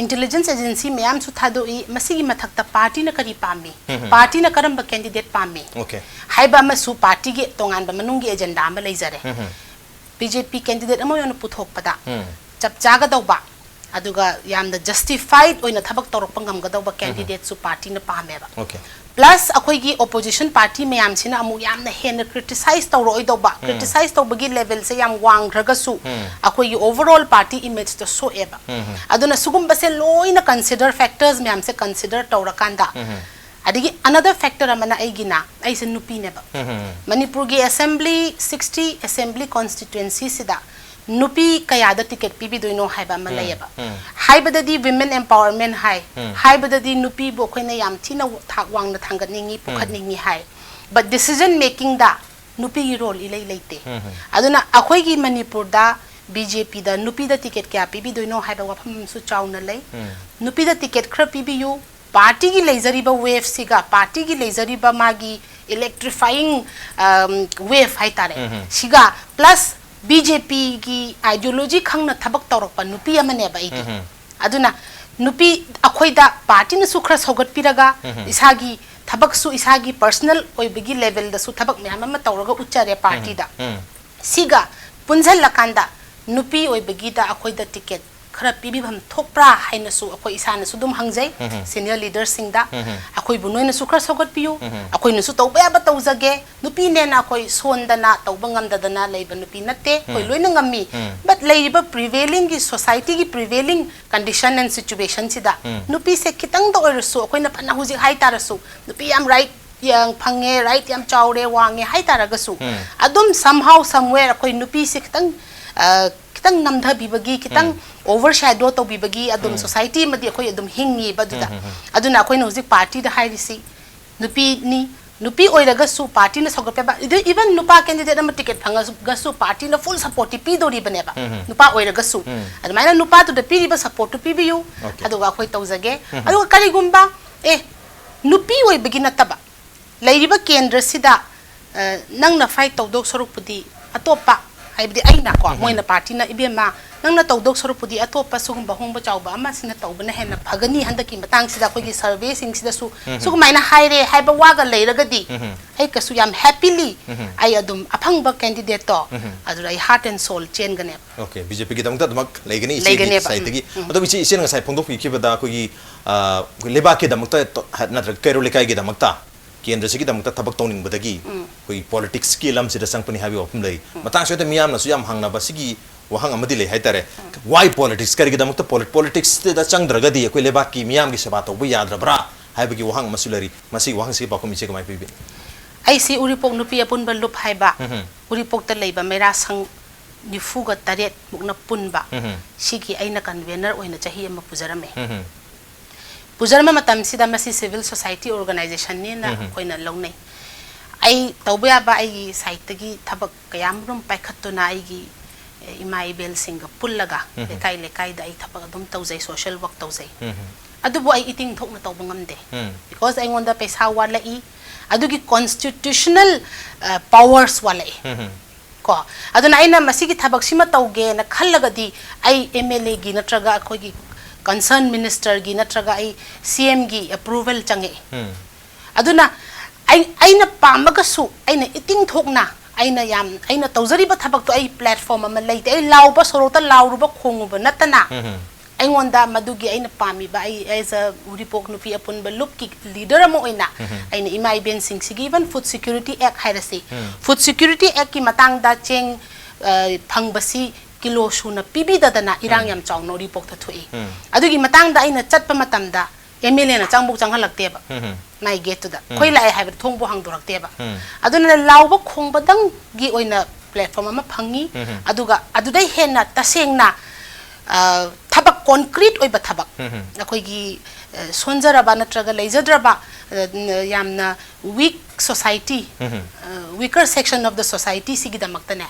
ꯏꯟꯇꯦꯂꯤꯖꯦꯟꯁ ꯑꯦꯖꯦꯟꯁꯤ ꯃꯌꯥꯝꯁꯨ ꯊꯥꯗꯣꯛꯏ꯫ ꯃꯁꯤꯒꯤ ꯃꯊꯛꯇ ꯄꯥꯔꯇꯤꯅ ꯀꯔꯤ ꯄꯥꯝꯃꯤ? ꯄꯥꯔꯇꯤꯅ ꯀꯔꯝꯕ ꯀꯦꯟꯗꯤꯗꯦꯠ ꯄꯥꯝꯃꯤ? ꯑꯣꯀꯦ꯫ ꯍꯥꯏꯕ ꯑꯃꯁꯨ ꯄꯥꯔꯇꯤꯒꯤ ꯇꯣꯉꯥꯟꯕ ꯃꯅꯨꯡꯒꯤ ꯑꯦꯖꯦꯟꯗꯥ ꯑꯃ ꯂꯩꯖꯔꯦ꯫ ꯕꯤ ꯖꯦ ꯄꯤ ꯀꯦꯟꯗꯤꯗꯦꯠ ꯑꯃ ꯑꯣꯏꯅ ꯄꯨꯊꯣꯛꯄꯗ ꯆꯞ ꯆꯥꯒꯗꯧꯕ, ꯑꯗꯨꯒ ꯌꯥꯝꯅ ꯖꯁꯇꯤꯐꯥꯏꯗ ꯑꯣꯏꯅ ꯊꯕꯛ ꯇꯧꯔꯛꯄ ꯉꯝꯒꯗꯧꯕ ꯀꯦꯟꯗꯤꯗꯦꯠꯁꯨ ꯄꯥꯔꯇꯤꯅ ꯄꯥꯝꯃꯦꯕ꯫ ꯑꯣꯀꯦ꯫ ꯄ꯭ꯂꯁ ꯑꯩꯈꯣꯏꯒꯤ ꯑꯣꯄꯣꯖꯤꯁꯟ ꯄꯥꯔꯇꯤ ꯃꯌꯥꯝꯁꯤꯅ ꯑꯃꯨꯛ ꯌꯥꯝꯅ ꯍꯦꯟꯅ ꯀ꯭ꯔꯤꯇꯤꯁꯥꯏꯖ ꯇꯧꯔꯛꯑꯣꯏꯗꯧꯕ, ꯀ꯭ꯔꯤꯇꯤꯁꯥꯏꯖ ꯇꯧꯕꯒꯤ ꯂꯦꯚꯦꯜꯁꯦ ꯌꯥꯝ ꯋꯥꯡꯈ꯭ꯔꯒꯁꯨ ꯑꯩꯈꯣꯏꯒꯤ ꯑꯣꯚꯔꯑꯣꯜ ꯄꯥꯔꯇꯤ ꯏꯃꯦꯖꯇ ꯁꯣꯛꯑꯦꯕ꯫ ꯑꯗꯨꯅ ꯁꯤꯒꯨꯝꯕꯁꯦ ꯂꯣꯏꯅ ꯀꯟꯁꯤꯗꯔ, ꯐꯦꯛꯇꯔꯁ ꯃꯌꯥꯝꯁꯦ ꯀꯟꯁꯤꯗꯔ ꯇꯧꯔꯀꯥꯟꯗ, ꯑꯗꯒꯤ ꯑꯅꯗꯔ ꯐꯦꯛꯇꯔ ꯑꯃꯅ ꯑꯩꯒꯤꯅ, ꯑꯩꯁꯦ ꯅꯨꯄꯤꯅꯦꯕ꯫ ꯃꯅꯤꯄꯨꯔꯒꯤ ꯑꯦꯁꯦꯝꯕ꯭ꯂꯤ, ꯁꯤꯛꯁꯇꯤ ꯑꯦꯁꯦꯝꯕ꯭ꯂꯤ ꯀꯣꯟꯁꯇꯤꯇ꯭ꯋꯦꯟꯁꯤꯁꯤꯗ ꯅꯨꯄꯤ ꯀꯌꯥꯗ ꯇꯤꯀꯦꯠ ꯄꯤꯕꯤꯗꯣꯏꯅꯣ ꯍꯥꯏꯕ ꯑꯃ ꯂꯩꯌꯦꯕ꯫ ꯍꯥꯏꯕꯗꯗꯤ ꯋꯤꯃꯦꯟ ꯑꯦꯝꯄꯥꯋꯔꯃꯦꯟ ꯍꯥꯏ, ꯍꯥꯏꯕꯗꯗꯤ ꯅꯨꯄꯤꯕꯨ ꯑꯩꯈꯣꯏꯅ ꯌꯥꯝ ꯊꯤꯅ ꯊꯥꯛ ꯋꯥꯡꯅ ꯊꯥꯡꯒꯠꯅꯤꯡꯉꯤ, ꯄꯨꯈꯠꯅꯤꯡꯉꯤ ꯍꯥꯏ꯫ ꯕꯠ ꯗꯤꯁꯤꯖꯟ ꯃꯦꯀꯤꯡꯗ ꯅꯨꯄꯤꯒꯤ ꯔꯣꯜ ꯏꯂꯩ ꯂꯩꯇꯦ꯫ ꯑꯗꯨꯅ ꯑꯩꯈꯣꯏꯒꯤ ꯃꯅꯤꯄꯨꯔꯗ ꯕꯤ ꯖꯦ ꯄꯤꯗ ꯅꯨꯄꯤꯗ ꯇꯤꯀꯦꯠ ꯀꯌꯥ ꯄꯤꯕꯤꯗꯣꯏꯅꯣ ꯍꯥꯏꯕ ꯋꯥꯐꯝ ꯑꯃꯁꯨ ꯆꯥꯎꯅ ꯂꯩ꯫ ꯅꯨꯄꯤꯗ ꯇꯤꯀꯦꯠ ꯈꯔ ꯄꯤꯕꯤꯌꯨ, ꯄꯥꯔꯇꯤꯒꯤ ꯂꯩꯖꯔꯤꯕ ꯋꯦꯚꯁꯤꯒ, ꯄꯥꯔꯇꯤꯒꯤ ꯂꯩꯖꯔꯤꯕ ꯃꯥꯒꯤ ꯏꯂꯦꯛꯇ꯭ꯔꯤꯐꯥꯏꯌꯤꯡ ꯋꯦꯚ ꯍꯥꯏꯇꯥꯔꯦ, ꯁꯤꯒ ꯄ꯭ꯂꯁ ꯕꯤ ꯖꯦ ꯄꯤꯒꯤ ꯑꯥꯏꯗꯤꯌꯣꯂꯣꯖꯤ ꯈꯪꯅ ꯊꯕꯛ ꯇꯧꯔꯛꯄ ꯅꯨꯄꯤ ꯑꯃꯅꯦꯕ ꯑꯩꯗꯤ꯫ ꯑꯗꯨꯅ ꯅꯨꯄꯤ ꯑꯩꯈꯣꯏꯗ ꯄꯥꯔꯇꯤꯅꯁꯨ ꯈꯔ ꯁꯧꯒꯠꯄꯤꯔꯒ, ꯏꯁꯥꯒꯤ ꯊꯕꯛꯁꯨ ꯏꯁꯥꯒꯤ ꯄꯔꯁꯅꯦꯜ ꯑꯣꯏꯕꯒꯤ ꯂꯦꯚꯦꯜꯗꯁꯨ ꯊꯕꯛ ꯃꯌꯥꯝ ꯑꯃ ꯇꯧꯔꯒ ꯎꯠꯆꯔꯦ ꯄꯥꯔꯇꯤꯗ꯫ ꯁꯤꯒ ꯄꯨꯟꯁꯤꯜꯂꯀꯥꯟꯗ ꯅꯨꯄꯤ ꯑꯣꯏꯕꯒꯤꯗ ꯑꯩꯈꯣꯏꯗ ꯇꯤꯀꯦꯠ ꯈꯔ ꯄꯤꯕꯤꯐꯝ ꯊꯣꯛꯄ꯭ꯔꯥ ꯍꯥꯏꯅꯁꯨ ꯑꯩꯈꯣꯏ ꯏꯁꯥꯅꯁꯨ ꯑꯗꯨꯝ ꯍꯪꯖꯩ ꯁꯤꯅꯤꯌꯔ ꯂꯤꯗꯔꯁꯤꯡꯗ, ꯑꯩꯈꯣꯏꯕꯨ ꯅꯣꯏꯅꯁꯨ ꯈꯔ ꯁꯧꯒꯠꯄꯤꯌꯨ, ꯑꯩꯈꯣꯏꯅꯁꯨ ꯇꯧꯕ ꯌꯥꯕ ꯇꯧꯖꯒꯦ, ꯅꯨꯄꯤꯅꯦꯅ ꯑꯩꯈꯣꯏ ꯁꯣꯟꯗꯅ ꯇꯧꯕ ꯉꯝꯗꯗꯅ ꯂꯩꯕ ꯅꯨꯄꯤ ꯅꯠꯇꯦ, ꯑꯩꯈꯣꯏ ꯂꯣꯏꯅ ꯉꯝꯃꯤ꯫ ꯕꯠ ꯂꯩꯔꯤꯕ ꯄ꯭ꯔꯤꯚꯦꯂꯤꯡꯒꯤ, ꯁꯣꯁꯥꯏꯇꯤꯒꯤ ꯄ꯭ꯔꯤꯚꯦꯂꯤꯡ ꯀꯟꯗꯤꯁꯟ ꯑꯦꯟ ꯁꯤꯆꯨꯋꯦꯁꯟꯁꯤꯗ ꯅꯨꯄꯤꯁꯦ ꯈꯤꯇꯪꯗ ꯑꯣꯏꯔꯁꯨ, ꯑꯩꯈꯣꯏꯅ ꯐꯅ ꯍꯧꯖꯤꯛ ꯍꯥꯏꯇꯥꯔꯁꯨ, ꯅꯨꯄꯤ ꯌꯥꯝ ꯔꯥꯏꯠ ꯌꯥꯝ ꯐꯪꯉꯦ, ꯔꯥꯏꯠ ꯌꯥꯝ ꯆꯥꯎꯔꯦ, ꯋꯥꯡꯉꯦ ꯍꯥꯏꯇꯥꯔꯒꯁꯨ, ꯑꯗꯨꯝ somehow somewhere ꯑꯩꯈꯣꯏ ꯅꯨꯄꯤꯁꯦ ꯈꯤꯇꯪ, ꯑ, ꯈꯤꯇꯪ ꯅꯝꯊꯕꯤꯕꯒꯤ, ꯈꯤꯇꯪ overshadow ꯇꯧꯕꯤꯕꯒꯤ ꯑꯗꯨꯝ society ꯑꯃꯗꯤ ꯑꯩꯈꯣꯏ ꯑꯗꯨꯝ ꯍꯤꯡꯉꯤꯕ ꯑꯗꯨꯗ꯫ ꯑꯗꯨꯅ ꯑꯩꯈꯣꯏꯅ ꯍꯧꯖꯤꯛ partyꯗ ꯍꯥꯏꯔꯤꯁꯤ, ꯅꯨꯄꯤꯅꯤ, ꯅꯨꯄꯤ ꯑꯣꯏꯔꯒꯁꯨ partyꯅ ꯁꯧꯒꯠꯄ ꯌꯥꯕ, even ꯅꯨꯄꯥ candidate ꯑꯃ ticket ꯐꯪꯉꯒꯁꯨ partyꯅ full supportꯇꯤ ꯄꯤꯗꯣꯔꯤꯕꯅꯦꯕ꯫ ꯅꯨꯄꯥ ꯑꯣꯏꯔꯒꯁꯨ ꯑꯗꯨꯃꯥꯏꯅ ꯅꯨꯄꯥꯗꯨꯗ ꯄꯤꯔꯤꯕ supportꯇꯨ ꯄꯤꯕꯤꯌꯨ꯫ ꯑꯗꯨꯒ ꯑꯩꯈꯣꯏ ꯇꯧꯖꯒꯦ꯫ ꯑꯗꯨꯒ ꯀꯔꯤꯒꯨꯝꯕ, ꯑꯦ, ꯅꯨꯄꯤ ꯑꯣꯏꯕꯒꯤ ꯅꯠꯇꯕ, ꯂꯩꯔꯤꯕ ꯀꯦꯟꯗ꯭ꯔꯁꯤꯗ, ꯑ, ꯅꯪꯅ fight ꯇꯧꯗꯧ ꯁꯔꯨꯛꯄꯨꯗꯤ ꯑꯇꯣꯞꯄ, ꯍꯥꯏꯕꯗꯤ ꯑꯩꯅꯀꯣ, ꯃꯣꯏꯅ partyꯅ, "ꯏꯕꯦꯝꯃ, ꯅꯪꯅ ꯇꯧꯗꯧ ꯁꯔꯨꯛꯄꯨꯗꯤ ꯑꯇꯣꯞꯄ ꯁꯤꯒꯨꯝꯕ ꯑꯍꯣꯡꯕ ꯆꯥꯎꯕ ꯑꯃꯁꯤꯅ ꯇꯧꯕꯅ ꯍꯦꯟꯅ ꯐꯒꯅꯤ, ꯍꯟꯗꯛꯀꯤ ꯃꯇꯥꯡꯁꯤꯗ ꯑꯩꯈꯣꯏꯒꯤ surveyꯁꯤꯡꯁꯤꯗꯁꯨ ꯁꯨꯒꯨꯃꯥꯏꯅ ꯍꯥꯏꯔꯦ" ꯍꯥꯏꯕ ꯋꯥꯒ ꯂꯩꯔꯒꯗꯤ, ꯑꯩ ꯀꯩꯁꯨ ꯌꯥꯝ happily ꯑꯩ ꯑꯗꯨꯝ ꯑꯐꯪꯕ candidateꯇꯣ ꯑꯗꯨꯗ ꯑꯩ heart and soul ꯆꯦꯟꯒꯅꯦꯕ꯫ Okay, BJPꯒꯤꯗꯃꯛꯇ ꯑꯗꯨꯃꯛ ꯂꯩꯒꯅꯤ ꯏꯆꯦꯒꯤ ꯂꯩꯒꯅꯦꯕ, ꯎꯝ, sideꯇꯒꯤ꯫ ꯑꯗꯨꯕꯨ ꯏꯆꯦ, ꯏꯆꯦꯅ ꯉꯁꯥꯏ ꯐꯣꯡꯗꯣꯛꯄꯤꯈꯤꯕꯗ ꯑꯩꯈꯣꯏꯒꯤ, ꯑ, ꯑꯩꯈꯣꯏ ꯂꯩꯕꯥꯛꯀꯤꯗꯃꯛꯇ ꯇ-, ꯍ-, ꯅꯠꯇ꯭ꯔꯒ ꯀꯩꯔꯣꯜ ꯂꯩꯀꯥꯏꯒꯤꯗꯃꯛꯇ, ꯀꯦꯟꯗ꯭ꯔꯁꯤꯒꯤꯗꯃꯛꯇ ꯊꯕꯛ ꯇꯧꯅꯤꯡꯕꯗꯒꯤ ꯑꯩꯈꯣꯏ politicsꯀꯤ ꯂꯝꯁꯤꯗ ꯆꯪꯉꯛꯄꯅꯤ ꯍꯥꯏꯕꯒꯤ ꯋꯥꯐꯝ ꯂꯩ꯫ ꯃꯇꯥꯡꯁꯤꯗ ꯃꯤꯌꯥꯝꯅꯁꯨ ꯌꯥꯝ ꯍꯪꯅꯕ ꯁꯤꯒꯤ ꯋꯥꯍꯪ ꯑꯃꯗꯤ ꯂꯩ ꯍꯥꯏꯇꯥꯔꯦ꯫ Why politics? ꯀꯔꯤꯒꯤꯗꯃꯛꯇ polit-, politicsꯇ ꯆꯪꯗ꯭ꯔꯒꯗꯤ ꯑꯩꯈꯣꯏ ꯂꯩꯕꯥꯛꯀꯤ ꯃꯤꯌꯥꯝꯒꯤ ꯁꯦꯕꯥ ꯇꯧꯕ ꯌꯥꯗ꯭ꯔꯕ꯭ꯔꯥ ꯍꯥꯏꯕꯒꯤ ꯋꯥꯍꯪ ꯑꯃꯁꯨ ꯂꯩꯔꯤ꯫ ꯃꯁꯤꯒꯤ ꯋꯥꯍꯪꯁꯤꯒꯤ ꯄꯥꯎꯈꯨꯝ ꯏꯆꯦ ꯀꯃꯥꯏꯅ ꯄꯤꯕꯤꯅꯤ? ꯑꯩꯁꯤ ꯎꯔꯤꯄꯣꯛ ꯅꯨꯄꯤ ꯑꯄꯨꯟꯕ ꯂꯨꯞ ꯍꯥꯏꯕ ꯎꯔꯤꯄꯣꯛꯇ ꯂꯩꯕ ꯃꯩꯔꯥ ꯁꯪ ꯅꯤꯐꯨꯒ ꯇꯔꯦꯠ ꯃꯨꯛꯅ ꯄꯨꯟꯕ, ꯁꯤꯒꯤ ꯑꯩꯅ convener ꯑꯣꯏꯅ ꯆꯍꯤ ꯑꯃ ꯄꯨꯖꯔꯝꯃꯦ꯫ ꯄꯨꯖꯔꯝꯕ ꯃꯇꯝꯁꯤꯗ ꯃꯁꯤ civil society organizationꯅꯦꯅ ꯑꯩꯈꯣꯏꯅ ꯂꯧꯅꯩ꯫ ꯑꯩ ꯇꯧꯕ ꯌꯥꯕ ꯑꯩꯒꯤ sideꯇꯒꯤ ꯊꯕꯛ ꯀꯌꯥ ꯑꯃꯔꯣꯝ ꯄꯥꯏꯈꯠꯇꯨꯅ ꯑꯩꯒꯤ, ꯑꯦ, ꯏꯃꯥ ꯏꯕꯦꯜꯁꯤꯡꯒ ꯄꯨꯜꯂꯒ ꯂꯩꯀꯥꯏ ꯂꯩꯀꯥꯏꯗ ꯑꯩ ꯊꯕꯛ ꯑꯗꯨꯝ ꯇꯧꯖꯩ, social work ꯇꯧꯖꯩ꯫ ꯑꯗꯨꯕꯨ ꯑꯩ ꯏꯇꯤꯡ ꯊꯣꯛꯅ ꯇꯧꯕ ꯉꯝꯗꯦ꯫ Because ꯑꯩꯉꯣꯟꯗ ꯄꯩꯁꯥ ꯋꯥꯠꯂꯛꯏ, ꯑꯗꯨꯒꯤ constitutional, ꯑ, powers ꯋꯥꯠꯂꯛꯏ꯫ ꯀꯣ, ꯑꯗꯨꯅ ꯑꯩꯅ ꯃꯁꯤꯒꯤ ꯊꯕꯛꯁꯤꯃ ꯇꯧꯒꯦꯅ ꯈꯜꯂꯒꯗꯤ ꯑꯩ MLAꯒꯤ ꯅꯠꯇ꯭ꯔꯒ ꯑꯩꯈꯣꯏꯒꯤ concern ministerꯒꯤ ꯅꯠꯇ꯭ꯔꯒ ꯑꯩ CMꯒꯤ approval ꯆꯪꯉꯛꯏ꯫ ꯑꯗꯨꯅ ꯑꯩ, ꯑꯩꯅ ꯄꯥꯝꯃꯒꯁꯨ ꯑꯩꯅ ꯏꯇꯤꯡ ꯊꯣꯛꯅ ꯑꯩꯅ ꯌꯥꯝ, ꯑꯩꯅ ꯇꯧꯖꯔꯤꯕ ꯊꯕꯛꯇꯣ ꯑꯩ platform ꯑꯃ ꯂꯩꯇꯦ꯫ ꯑꯩ ꯂꯥꯎꯕ ꯁꯣꯔꯣꯛꯇ ꯂꯥꯎꯔꯨꯕ ꯈꯣꯡꯉꯨꯕ ꯅꯠꯇꯅ ꯑꯩꯉꯣꯟꯗ ꯃꯗꯨꯒꯤ ꯑꯩꯅ ꯄꯥꯝꯃꯤꯕ, ꯑꯩ as a ꯎꯔꯤꯄꯣꯛ ꯅꯨꯄꯤ ꯑꯄꯨꯟꯕ ꯂꯨꯞꯀꯤ leader ꯑꯃ ꯑꯣꯏꯅ ꯑꯩꯅ ꯏꯃꯥ ꯏꯕꯦꯟꯁꯤꯡꯁꯤꯒꯤ even Food Security Act ꯍꯥꯏꯔꯁꯤ, Food Security Actꯀꯤ ꯃꯇꯥꯡꯗ ꯆꯦꯡ, ꯑ, ꯐꯪꯕꯁꯤ ꯀꯤꯂꯣ ꯁꯨꯅ ꯄꯤꯕꯤꯗꯗꯅ ꯏꯔꯥꯡ ꯌꯥꯝ ꯆꯥꯎꯅ ꯎꯔꯤꯄꯣꯛꯇ ꯊꯣꯛꯏ꯫ ꯑꯗꯨꯒꯤ ꯃꯇꯥꯡꯗ ꯑꯩꯅ ꯆꯠꯄ ꯃꯇꯝꯗ MLAꯅ ꯆꯪꯕꯧ ꯆꯪꯍꯜꯂꯛꯇꯦꯕ꯫ ꯃꯥꯏ ꯒꯦꯠꯇꯨꯗ ꯑꯩꯈꯣꯏ ꯂꯥꯛꯑꯦ ꯍꯥꯏꯕꯗ ꯊꯣꯡꯕꯨ ꯍꯥꯡꯗꯣꯔꯛꯇꯦꯕ꯫ ꯑꯗꯨꯅ ꯂꯥꯎꯕ ꯈꯣꯡꯕꯗꯪꯒꯤ ꯑꯣꯏꯅ ꯄ꯭ꯂꯦꯠꯐꯣꯝ ꯑꯃ ꯐꯪꯉꯤ꯫ ꯑꯗꯨꯒ ꯑꯗꯨꯗꯩ ꯍꯦꯟꯅ ꯇꯁꯦꯡꯅ, ꯑ, ꯊꯕꯛ, ꯀꯣꯟꯀ꯭ꯔꯤꯠ ꯑꯣꯏꯕ ꯊꯕꯛ, ꯑꯩꯈꯣꯏꯒꯤ, ꯑ, ꯁꯣꯟꯖꯔꯕ ꯅꯠꯇ꯭ꯔꯒ ꯂꯩꯖꯗ꯭ꯔꯕ, ꯑ, ꯌꯥꯝꯅ weak society, weaker section of the society ꯁꯤꯒꯤꯗꯃꯛꯇꯅꯦ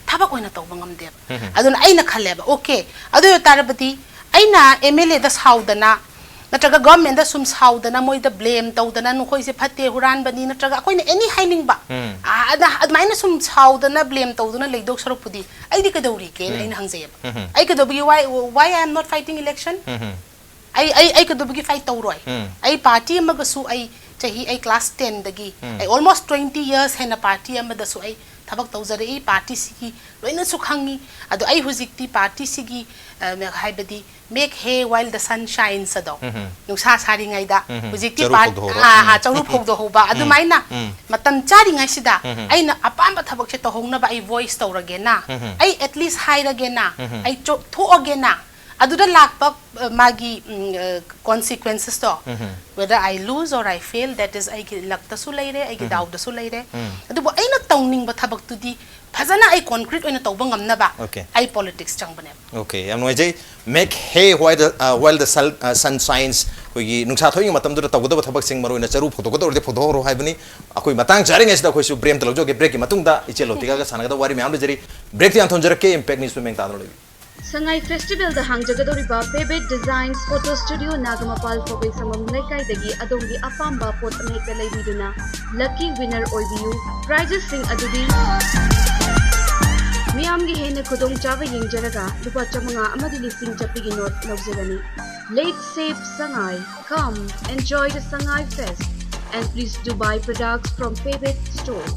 ꯊꯕꯛ ꯑꯣꯏꯅ ꯇꯧꯕ ꯉꯝꯗꯦꯕ꯫ ꯑꯗꯨꯅ ꯑꯩꯅ ꯈꯜꯂꯦꯕ, ꯑꯣꯀꯦ, ꯑꯗꯨ ꯑꯣꯏ ꯇꯥꯔꯕꯗꯤ ꯑꯩꯅ ꯑꯦꯝ ꯑꯦꯜ ꯑꯦꯗ ꯁꯥꯎꯗꯅ ꯅꯠꯇ꯭ꯔꯒ ꯒꯚꯔꯟꯃꯦꯟꯗ ꯁꯨꯝ ꯁꯥꯎꯗꯅ, ꯃꯣꯏꯗ ꯕ꯭ꯂꯦꯝ ꯇꯧꯗꯅ, "ꯅꯈꯣꯏꯁꯦ ꯐꯠꯇꯦ, ꯍꯨꯔꯥꯟꯕꯅꯤ", ꯅꯠꯇ꯭ꯔꯒ ꯑꯩꯈꯣꯏꯅ ꯑꯦꯅꯤ ꯍꯥꯏꯅꯤꯡꯕ, ꯑ, ꯑꯗ-, ꯑꯗꯨꯃꯥꯏꯅ ꯁꯨꯝ ꯁꯥꯎꯗꯅ ꯕ꯭ꯂꯦꯝ ꯇꯧꯗꯅ ꯂꯩꯗꯧ ꯁꯔꯨꯛꯄꯨꯗꯤ ꯑꯩꯗꯤ ꯀꯩꯗꯧꯔꯤꯒꯦꯅ ꯑꯩꯅ ꯍꯪꯖꯩꯌꯦꯕ꯫ "ꯑꯩ ꯀꯩꯗꯧꯕꯒꯤ, why, why I am not fighting election? ꯑꯩ, ꯑꯩ, ꯑꯩ ꯀꯩꯗꯧꯕꯒꯤ ꯐꯥꯏꯠ ꯇꯧꯔꯣꯏ? ꯑꯩ ꯄꯥꯔꯇꯤ ꯑꯃꯒꯁꯨ ꯑꯩ ꯆꯍꯤ, ꯑꯩ ꯀ꯭ꯂꯥꯁ ꯇꯦꯟꯗꯒꯤ ꯑꯩ ꯑꯣꯜꯃꯣꯁ ꯇ꯭ꯋꯦꯟꯇꯤ ꯌꯔꯁ ꯍꯦꯟꯅ ꯄꯥꯔꯇꯤ ꯑꯃꯗꯁꯨ ꯑꯩ ꯊꯕꯛ ꯇꯧꯖꯔꯛꯏ, ꯄꯥꯔꯇꯤꯁꯤꯒꯤ ꯂꯣꯏꯅꯁꯨ ꯈꯪꯉꯤ꯫ ꯑꯗꯣ ꯑꯩ ꯍꯧꯖꯤꯛꯇꯤ ꯄꯥꯔꯇꯤꯁꯤꯒꯤ, ꯑ, ꯍꯥꯏꯕꯗꯤ, "Make hay while the sun shines" ꯑꯗꯣ, ꯅꯨꯡꯁꯥ ꯁꯥꯔꯤꯉꯩꯗ ꯍꯧꯖꯤꯛꯇꯤ ꯆꯔꯨ ꯄꯥꯔ-, ꯐꯧꯗꯣꯛꯍꯧꯔꯣ꯫ ꯑꯥ, ꯑꯥ, ꯆꯔꯨ ꯐꯧꯗꯣꯛꯍꯧꯕ꯫ ꯑꯗꯨꯃꯥꯏꯅ ꯃꯇꯝ ꯆꯥꯔꯤꯉꯩꯁꯤꯗ ꯑꯩꯅ ꯑꯄꯥꯝꯕ ꯊꯕꯛꯁꯦ ꯇꯧꯍꯧꯅꯕ ꯑꯩ ꯚꯣꯏꯁ ꯇꯧꯔꯒꯦꯅ, ꯑꯩ ꯑꯦꯠꯂꯤꯁ ꯍꯥꯏꯔꯒꯦꯅ, ꯑꯩ ꯆꯣ-, ꯊꯣꯛꯑꯒꯦꯅ, ꯑꯗꯨꯗ ꯂꯥꯛꯄ, ꯑ, ꯃꯥꯒꯤ, ꯎꯝ, ꯑ, ꯀꯣꯟꯁꯤꯀ꯭ꯋꯦꯟꯁꯦꯁꯇꯣ, whether I lose or I fail, that is ꯑꯩꯒꯤ ꯂꯛꯇꯁꯨ ꯂꯩꯔꯦ, ꯑꯩꯒꯤ ꯗꯥꯎꯗꯁꯨ ꯂꯩꯔꯦ꯫ ꯑꯗꯨꯕꯨ ꯑꯩꯅ ꯇꯧꯅꯤꯡꯕ ꯊꯕꯛꯇꯨꯗꯤ ꯐꯖꯅ ꯑꯩ ꯀꯣꯟꯀ꯭ꯔꯤꯠ ꯑꯣꯏꯅ ꯇꯧꯕ ꯉꯝꯅꯕ ꯑꯣꯀꯦ꯫ ꯑꯩ ꯄꯣꯂꯤꯇꯤꯛꯁ ꯆꯪꯕꯅꯦꯕ꯫ ꯑꯣꯀꯦ, ꯌꯥꯝ ꯅꯨꯡꯉꯥꯏꯖꯩ꯫ Make hay while the, uh, while the sun, uh, sun shines꯫ ꯑꯩꯈꯣꯏꯒꯤ ꯅꯨꯡꯁꯥ ꯊꯣꯛꯏꯉꯩ ꯃꯇꯝꯗꯨꯗ ꯇꯧꯒꯗꯕ ꯊꯕꯛꯁꯤꯡ, ꯃꯔꯨꯑꯣꯏꯅ ꯆꯔꯨ ꯐꯧꯗꯣꯛꯀꯗꯧꯔꯗꯤ ꯐꯧꯗꯣꯛꯍꯧꯔꯣ ꯍꯥꯏꯕꯅꯤ꯫ ꯑꯩꯈꯣꯏ ꯃꯇꯥꯡ ꯆꯥꯔꯤꯉꯩꯁꯤꯗ ꯑꯩꯈꯣꯏꯁꯨ ꯕ꯭ꯔꯦꯛ ꯑꯝꯇ ꯂꯧꯖꯒꯦ꯫ ꯕ꯭ꯔꯦꯛꯀꯤ ꯃꯇꯨꯡꯗ ꯏꯆꯦ ꯂꯣꯇꯤꯀꯥꯒ ꯁꯥꯟꯅꯒꯗꯕ ꯋꯥꯔꯤ ꯃꯌꯥꯝ ꯂꯩꯖꯔꯤ꯫ ꯕ꯭ꯔꯦꯛꯇꯤ ꯌꯥꯝ ꯊꯣꯟꯖꯔꯛꯀꯦ꯫ ꯏꯝꯄꯦꯛ ꯅ꯭ꯌꯨꯁ ꯃꯦꯡ ꯇꯥꯗꯨꯅ ꯂꯩꯕꯤꯌꯨ꯫ ꯁꯉꯥꯏ ꯐꯦꯁꯇꯤꯚꯦꯜꯗ ꯍꯥꯡꯖꯒꯗꯧꯔꯤꯕ ꯄꯦꯕꯦꯠ ꯗꯤꯖꯥꯏꯟꯁ ꯐꯣꯇꯣ ꯁ꯭ꯇꯨꯗꯤꯑꯣ, ꯅꯥꯒꯃꯄꯥꯜ ꯄꯣꯕꯩ ꯁꯪꯉꯝ ꯂꯩꯀꯥꯏꯗꯒꯤ ꯑꯗꯣꯝꯒꯤ ꯑꯄꯥꯝꯕ ꯄꯣꯠ ꯑꯃꯍꯦꯛꯇ ꯂꯩꯕꯤꯗꯨꯅ ꯂꯛꯀꯤ ꯋꯤꯟꯅꯔ ꯑꯣꯏꯕꯤꯌꯨ꯫ ꯄ꯭ꯔꯥꯏꯖꯦꯁꯁꯤꯡ ꯑꯗꯨꯗꯤ ꯃꯤꯌꯥꯝꯒꯤ ꯍꯦꯟꯅ ꯈꯨꯗꯣꯡꯆꯥꯕ ꯌꯦꯡꯖꯔꯒ ꯂꯨꯄꯥ ꯆꯥꯃꯉꯥ ꯑꯃꯗꯤ ꯂꯤꯁꯤꯡ ꯆꯠꯄꯤꯒꯤ ꯅꯣꯠ ꯂꯧꯖꯒꯅꯤ꯫ Let's save Sangai. Come, enjoy the Sangai Fest and please do buy products from Pebet Store.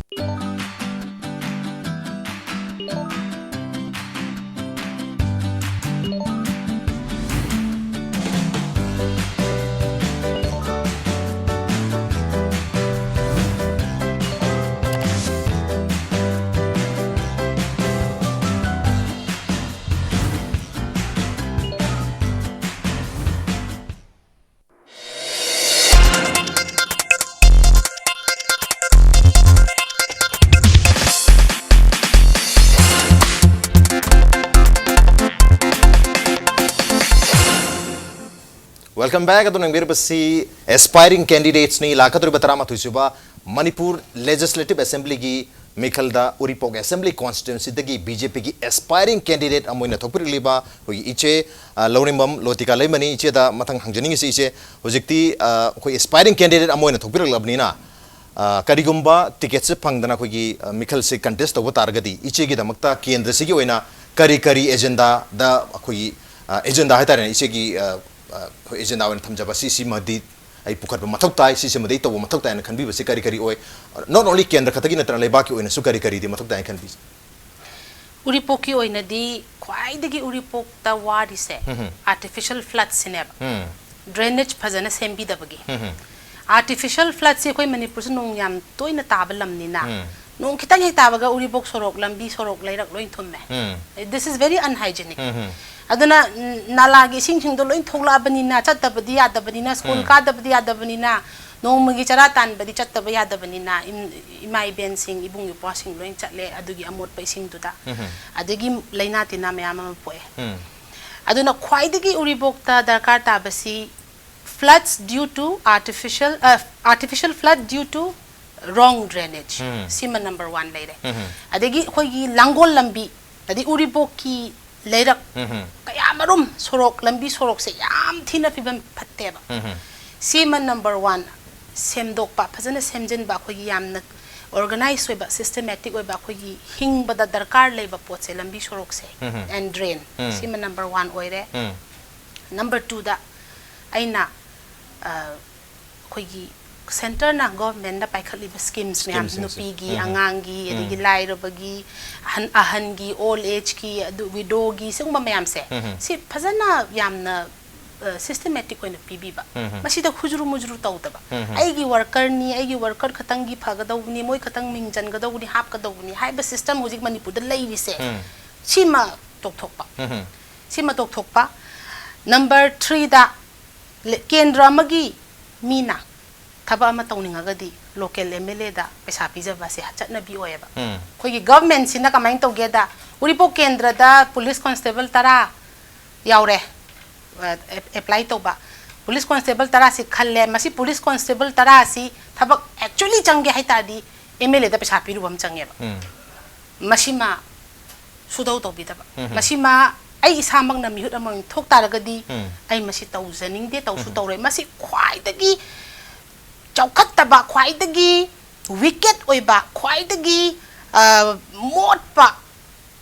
Welcome back. ꯑꯗꯨꯅ ꯌꯦꯡꯕꯤꯔꯤꯕꯁꯤ aspiring candidates ꯅꯤ꯫ ꯂꯥꯛꯀꯗꯧꯔꯤꯕ ꯇꯔꯥꯃꯥꯊꯣꯏ ꯁꯨꯕ ꯃꯅꯤꯄꯨꯔ Legislative Assembly ꯒꯤ ꯃꯤꯈꯜꯗ ꯎꯔꯤꯄꯣꯛ Assembly Constituency ꯗꯒꯤ B J P ꯒꯤ aspiring candidate ꯑꯃ ꯑꯣꯏꯅ ꯊꯣꯛꯄꯤꯔꯛꯂꯤꯕ ꯑꯩꯈꯣꯏꯒꯤ ꯏꯆꯦ, ꯑ, ꯂꯧꯔꯦꯝꯕꯝ ꯂꯣꯇꯤꯀꯥ ꯂꯩꯃꯅꯤ꯫ ꯏꯆꯦꯗ ꯃꯊꯪ ꯍꯪꯖꯅꯤꯡꯉꯤꯁꯤ, ꯏꯆꯦ, ꯍꯧꯖꯤꯛꯇꯤ, ꯑ, ꯑꯩꯈꯣꯏ aspiring candidate ꯑꯃ ꯑꯣꯏꯅ ꯊꯣꯛꯄꯤꯔꯛꯂꯕꯅꯤꯅ, ꯑ, ꯀꯔꯤꯒꯨꯝꯕ ticket ꯁꯦ ꯐꯪꯗꯅ ꯑꯩꯈꯣꯏꯒꯤ, ꯑ, ꯃꯤꯈꯜꯁꯦ contest ꯇꯧꯕ ꯇꯥꯔꯒꯗꯤ, ꯏꯆꯦꯒꯤꯗꯃꯛꯇ ꯀꯦꯟꯗ꯭ꯔꯁꯤꯒꯤ ꯑꯣꯏꯅ ꯀꯔꯤ ꯀꯔꯤ agenda ꯗ ꯑꯩꯈꯣꯏꯒꯤ, ꯑ, agenda ꯍꯥꯏꯇꯥꯔꯦꯅꯦ, ꯏꯆꯦꯒꯤ, ꯑ, ꯑ, ꯑꯩꯈꯣꯏ agenda ꯑꯣꯏꯅ ꯊꯝꯖꯕ ꯁꯤꯁꯤꯃꯗꯤ ꯑꯩ ꯄꯨꯈꯠꯄ ꯃꯊꯧ ꯇꯥꯏ, ꯁꯤꯁꯤꯃꯗꯤ ꯑꯩ ꯇꯧꯕ ꯃꯊꯧ ꯇꯥꯏꯅ ꯈꯟꯕꯤꯕꯁꯤ ꯀꯔꯤ ꯀꯔꯤ ꯑꯣꯏ? Not only ꯀꯦꯟꯗ꯭ꯔ ꯈꯛꯇꯒꯤ ꯅꯠꯇꯅ ꯂꯩꯕꯥꯛꯀꯤ ꯑꯣꯏꯅꯁꯨ ꯀꯔꯤ ꯀꯔꯤꯗꯤ ꯃꯊꯧ ꯇꯥꯏꯅ ꯈꯟꯕꯤ? ꯎꯔꯤꯄꯣꯛꯀꯤ ꯑꯣꯏꯅꯗꯤ ꯈ꯭ꯋꯥꯏꯗꯒꯤ ꯎꯔꯤꯄꯣꯛꯇ ꯋꯥꯔꯤꯁꯦ ꯎꯝ꯫ Artificial flood ꯁꯤꯅꯦꯕ꯫ ꯎꯝ꯫ Drainage ꯐꯖꯅ ꯁꯦꯝꯕꯤꯗꯕꯒꯤ꯫ ꯎꯝ꯫ Artificial flood ꯁꯤ ꯑꯩꯈꯣꯏ ꯃꯅꯤꯄꯨꯔꯁꯨ ꯅꯣꯡ ꯌꯥꯝ ꯇꯣꯏꯅ ꯇꯥꯕ ꯂꯝꯅꯤꯅ, ꯎꯝ꯫ ꯅꯣꯡ ꯈꯤꯇꯪ ꯍꯦꯛ ꯇꯥꯕꯒ ꯎꯔꯤꯄꯣꯛ ꯁꯣꯔꯣꯛ, ꯂꯝꯕꯤ ꯁꯣꯔꯣꯛ, ꯂꯩꯔꯛ ꯂꯣꯏ ꯊꯨꯝꯃꯦ꯫ ꯎꯝ꯫ This is very unhygienic꯫ ꯎꯝ꯫ ꯑꯗꯨꯅ, ꯎꯝ, ꯅꯥꯂꯥꯒꯤ ꯏꯁꯤꯡꯁꯤꯡꯗꯣ ꯂꯣꯏ ꯊꯣꯛꯂꯛꯑꯕꯅꯤꯅ, ꯆꯠꯇꯕꯗꯤ ꯌꯥꯗꯕꯅꯤꯅ, school ꯎꯝ꯫ ꯀꯥꯗꯕꯗꯤ ꯌꯥꯗꯕꯅꯤꯅ, ꯅꯣꯡꯃꯒꯤ ꯆꯔꯥ ꯇꯥꯟꯕꯗꯤ ꯆꯠꯇꯕ ꯌꯥꯗꯕꯅꯤꯅ, ꯏꯝ-, ꯏꯃꯥ ꯏꯕꯦꯟꯁꯤꯡ, ꯏꯕꯨꯡ ꯏꯄ꯭ꯋꯥꯁꯤꯡ ꯂꯣꯏ ꯆꯠꯂꯦ ꯑꯗꯨꯒꯤ ꯑꯃꯣꯠꯄ ꯏꯁꯤꯡꯗꯨꯗ꯫ ꯎꯝ꯫ ꯑꯗꯒꯤ ꯂꯥꯏꯅꯥ ꯇꯤꯟꯅꯥ ꯃꯌꯥꯝ ꯑꯃ ꯄꯣꯛꯑꯦ꯫ ꯎꯝ꯫ ꯑꯗꯨꯅ ꯈ꯭ꯋꯥꯏꯗꯒꯤ ꯎꯔꯤꯄꯣꯛꯇ ꯗꯔꯀꯥꯔ ꯇꯥꯕꯁꯤ floods due to artificial, ꯑ, artificial flood due to wrong drainage꯫ ꯎꯝ꯫ ꯁꯤꯃ number one ꯂꯩꯔꯦ꯫ ꯎꯝ꯫ ꯑꯗꯒꯤ ꯑꯩꯈꯣꯏꯒꯤ ꯂꯥꯡꯒꯣꯜ ꯂꯝꯕꯤ, ꯑꯗꯩ ꯎꯔꯤꯄꯣꯛꯀꯤ ꯂꯩꯔꯛ ꯎꯝ꯫ ꯀꯌꯥꯃꯔꯨꯝ ꯁꯣꯔꯣꯛ, ꯂꯝꯕꯤ ꯁꯣꯔꯣꯛꯁꯦ ꯌꯥꯝ ꯊꯤꯅ ꯐꯤꯕꯝ ꯐꯠꯇꯦꯕ꯫ ꯎꯝ꯫ ꯁꯤꯃ number one, ꯁꯦꯝꯗꯣꯛꯄ, ꯐꯖꯅ ꯁꯦꯝꯖꯤꯟꯕ, ꯑꯩꯈꯣꯏꯒꯤ ꯌꯥꯝꯅ organize ꯑꯣꯏꯕ, systematic ꯑꯣꯏꯕ, ꯑꯩꯈꯣꯏꯒꯤ ꯍꯤꯡꯕꯗ ꯗꯔꯀꯥꯔ ꯂꯩꯕ ꯄꯣꯠꯁꯦ ꯂꯝꯕꯤ ꯁꯣꯔꯣꯛꯁꯦ ꯎꯝ꯫ And drain꯫ ꯎꯝ꯫ ꯁꯤꯃ number one ꯑꯣꯏꯔꯦ꯫ ꯎꯝ꯫ Number twoꯗ ꯑꯩꯅ, ꯑ, ꯑꯩꯈꯣꯏꯒꯤ centreꯅ, governmentꯅ ꯄꯥꯏꯈꯠꯂꯤꯕ schemes ꯃꯌꯥꯝ, schemeꯁꯤꯡꯁꯦ꯫ ꯅꯨꯄꯤꯒꯤ, ꯎꯝ꯫ ꯑꯉꯥꯡꯒꯤ, ꯎꯝ꯫ ꯑꯗꯒꯤ ꯂꯥꯏꯔꯕꯒꯤ, ꯑꯍꯟ, ꯑꯍꯟꯒꯤ, old ageꯀꯤ, ꯑꯗꯨ widowꯒꯤ, ꯁꯤꯒꯨꯝꯕ ꯃꯌꯥꯝꯁꯦ, ꯎꯝ꯫ ꯁꯤ ꯐꯖꯅ ꯌꯥꯝꯅ, ꯑ, systematic ꯑꯣꯏꯅ ꯄꯤꯕꯤꯕ꯫ ꯎꯝ꯫ ꯃꯁꯤꯗ ꯍꯨꯖꯨꯔꯨ ꯃꯨꯖꯨꯔꯨ ꯇꯧꯗꯕ꯫ ꯎꯝ꯫ ꯑꯩꯒꯤ workerꯅꯤ, ꯑꯩꯒꯤ worker ꯈꯛꯇꯪꯒꯤ ꯐꯒꯗꯧꯕꯅꯤ, ꯃꯣꯏ ꯈꯛꯇꯪ ꯃꯤꯡ ꯆꯟꯒꯗꯧꯕꯅꯤ, ꯍꯥꯞꯀꯗꯧꯕꯅꯤ ꯍꯥꯏꯕ system ꯍꯧꯖꯤꯛ ꯃꯅꯤꯄꯨꯔꯗ ꯂꯩꯔꯤꯁꯦ, ꯎꯝ꯫ ꯁꯤꯃ ꯇꯣꯛꯊꯣꯛꯄ꯫ ꯎꯝ꯫ ꯁꯤꯃ ꯇꯣꯛꯊꯣꯛꯄ꯫ Number threeꯗ, ꯂꯦ-, ꯀꯦꯟꯗ꯭ꯔ ꯑꯃꯒꯤ ꯃꯤꯅ ꯊꯕꯛ ꯑꯃ ꯇꯧꯅꯤꯡꯉꯒꯗꯤ local M L Aꯗ ꯄꯩꯁꯥ ꯄꯤꯖꯕꯁꯦ ꯆꯠꯅꯕꯤ ꯑꯣꯏꯌꯦꯕ꯫ ꯎꯝ꯫ ꯑꯩꯈꯣꯏꯒꯤ governmentꯁꯤꯅ ꯀꯃꯥꯏꯅ ꯇꯧꯒꯦꯗ, ꯎꯔꯤꯄꯣꯛ ꯀꯦꯟꯗ꯭ꯔꯗ police constable ꯇꯔꯥ ꯌꯥꯎꯔꯦ, ꯑ, ꯑꯦꯞ-, apply ꯇꯧꯕ꯫ ꯄꯨꯂꯤꯁ ꯀꯣꯟꯁꯇꯦꯕꯜ ꯇꯔꯥꯁꯤ ꯈꯜꯂꯦ, ꯃꯁꯤ ꯄꯨꯂꯤꯁ ꯀꯣꯟꯁꯇꯦꯕꯜ ꯇꯔꯥꯁꯤ ꯊꯕꯛ actually ꯆꯪꯒꯦ ꯍꯥꯏ ꯇꯥꯔꯗꯤ ꯑꯦꯝ ꯑꯦꯜ ꯑꯦꯗ ꯄꯩꯁꯥ ꯄꯤꯔꯨꯕ ꯑꯃ ꯆꯪꯉꯦꯕ꯫ ꯎꯝ꯫ ꯃꯁꯤꯃ ꯁꯨꯗꯧ ꯇꯧꯕꯤꯗꯕ꯫ ꯎꯝ꯫ ꯃꯁꯤꯃ ꯑꯩ ꯏꯁꯥꯃꯛꯅ ꯃꯤꯍꯨꯠ ꯑꯃ ꯑꯣꯏꯅ ꯊꯣꯛ ꯇꯥꯔꯒꯗꯤ ꯎꯝ꯫ ꯑꯩ ꯃꯁꯤ ꯇꯧꯖꯅꯤꯡꯗꯦ, ꯇꯧꯁꯨ ꯎꯝ꯫ ꯇꯧꯔꯣꯏ꯫ ꯃꯁꯤ ꯈ꯭ꯋꯥꯏꯗꯒꯤ ꯆꯥꯎꯈꯠꯇꯕ, ꯈ꯭ꯋꯥꯏꯗꯒꯤ wicked ꯑꯣꯏꯕ, ꯈ꯭ꯋꯥꯏꯗꯒꯤ, ꯑ, ꯃꯣꯠꯄ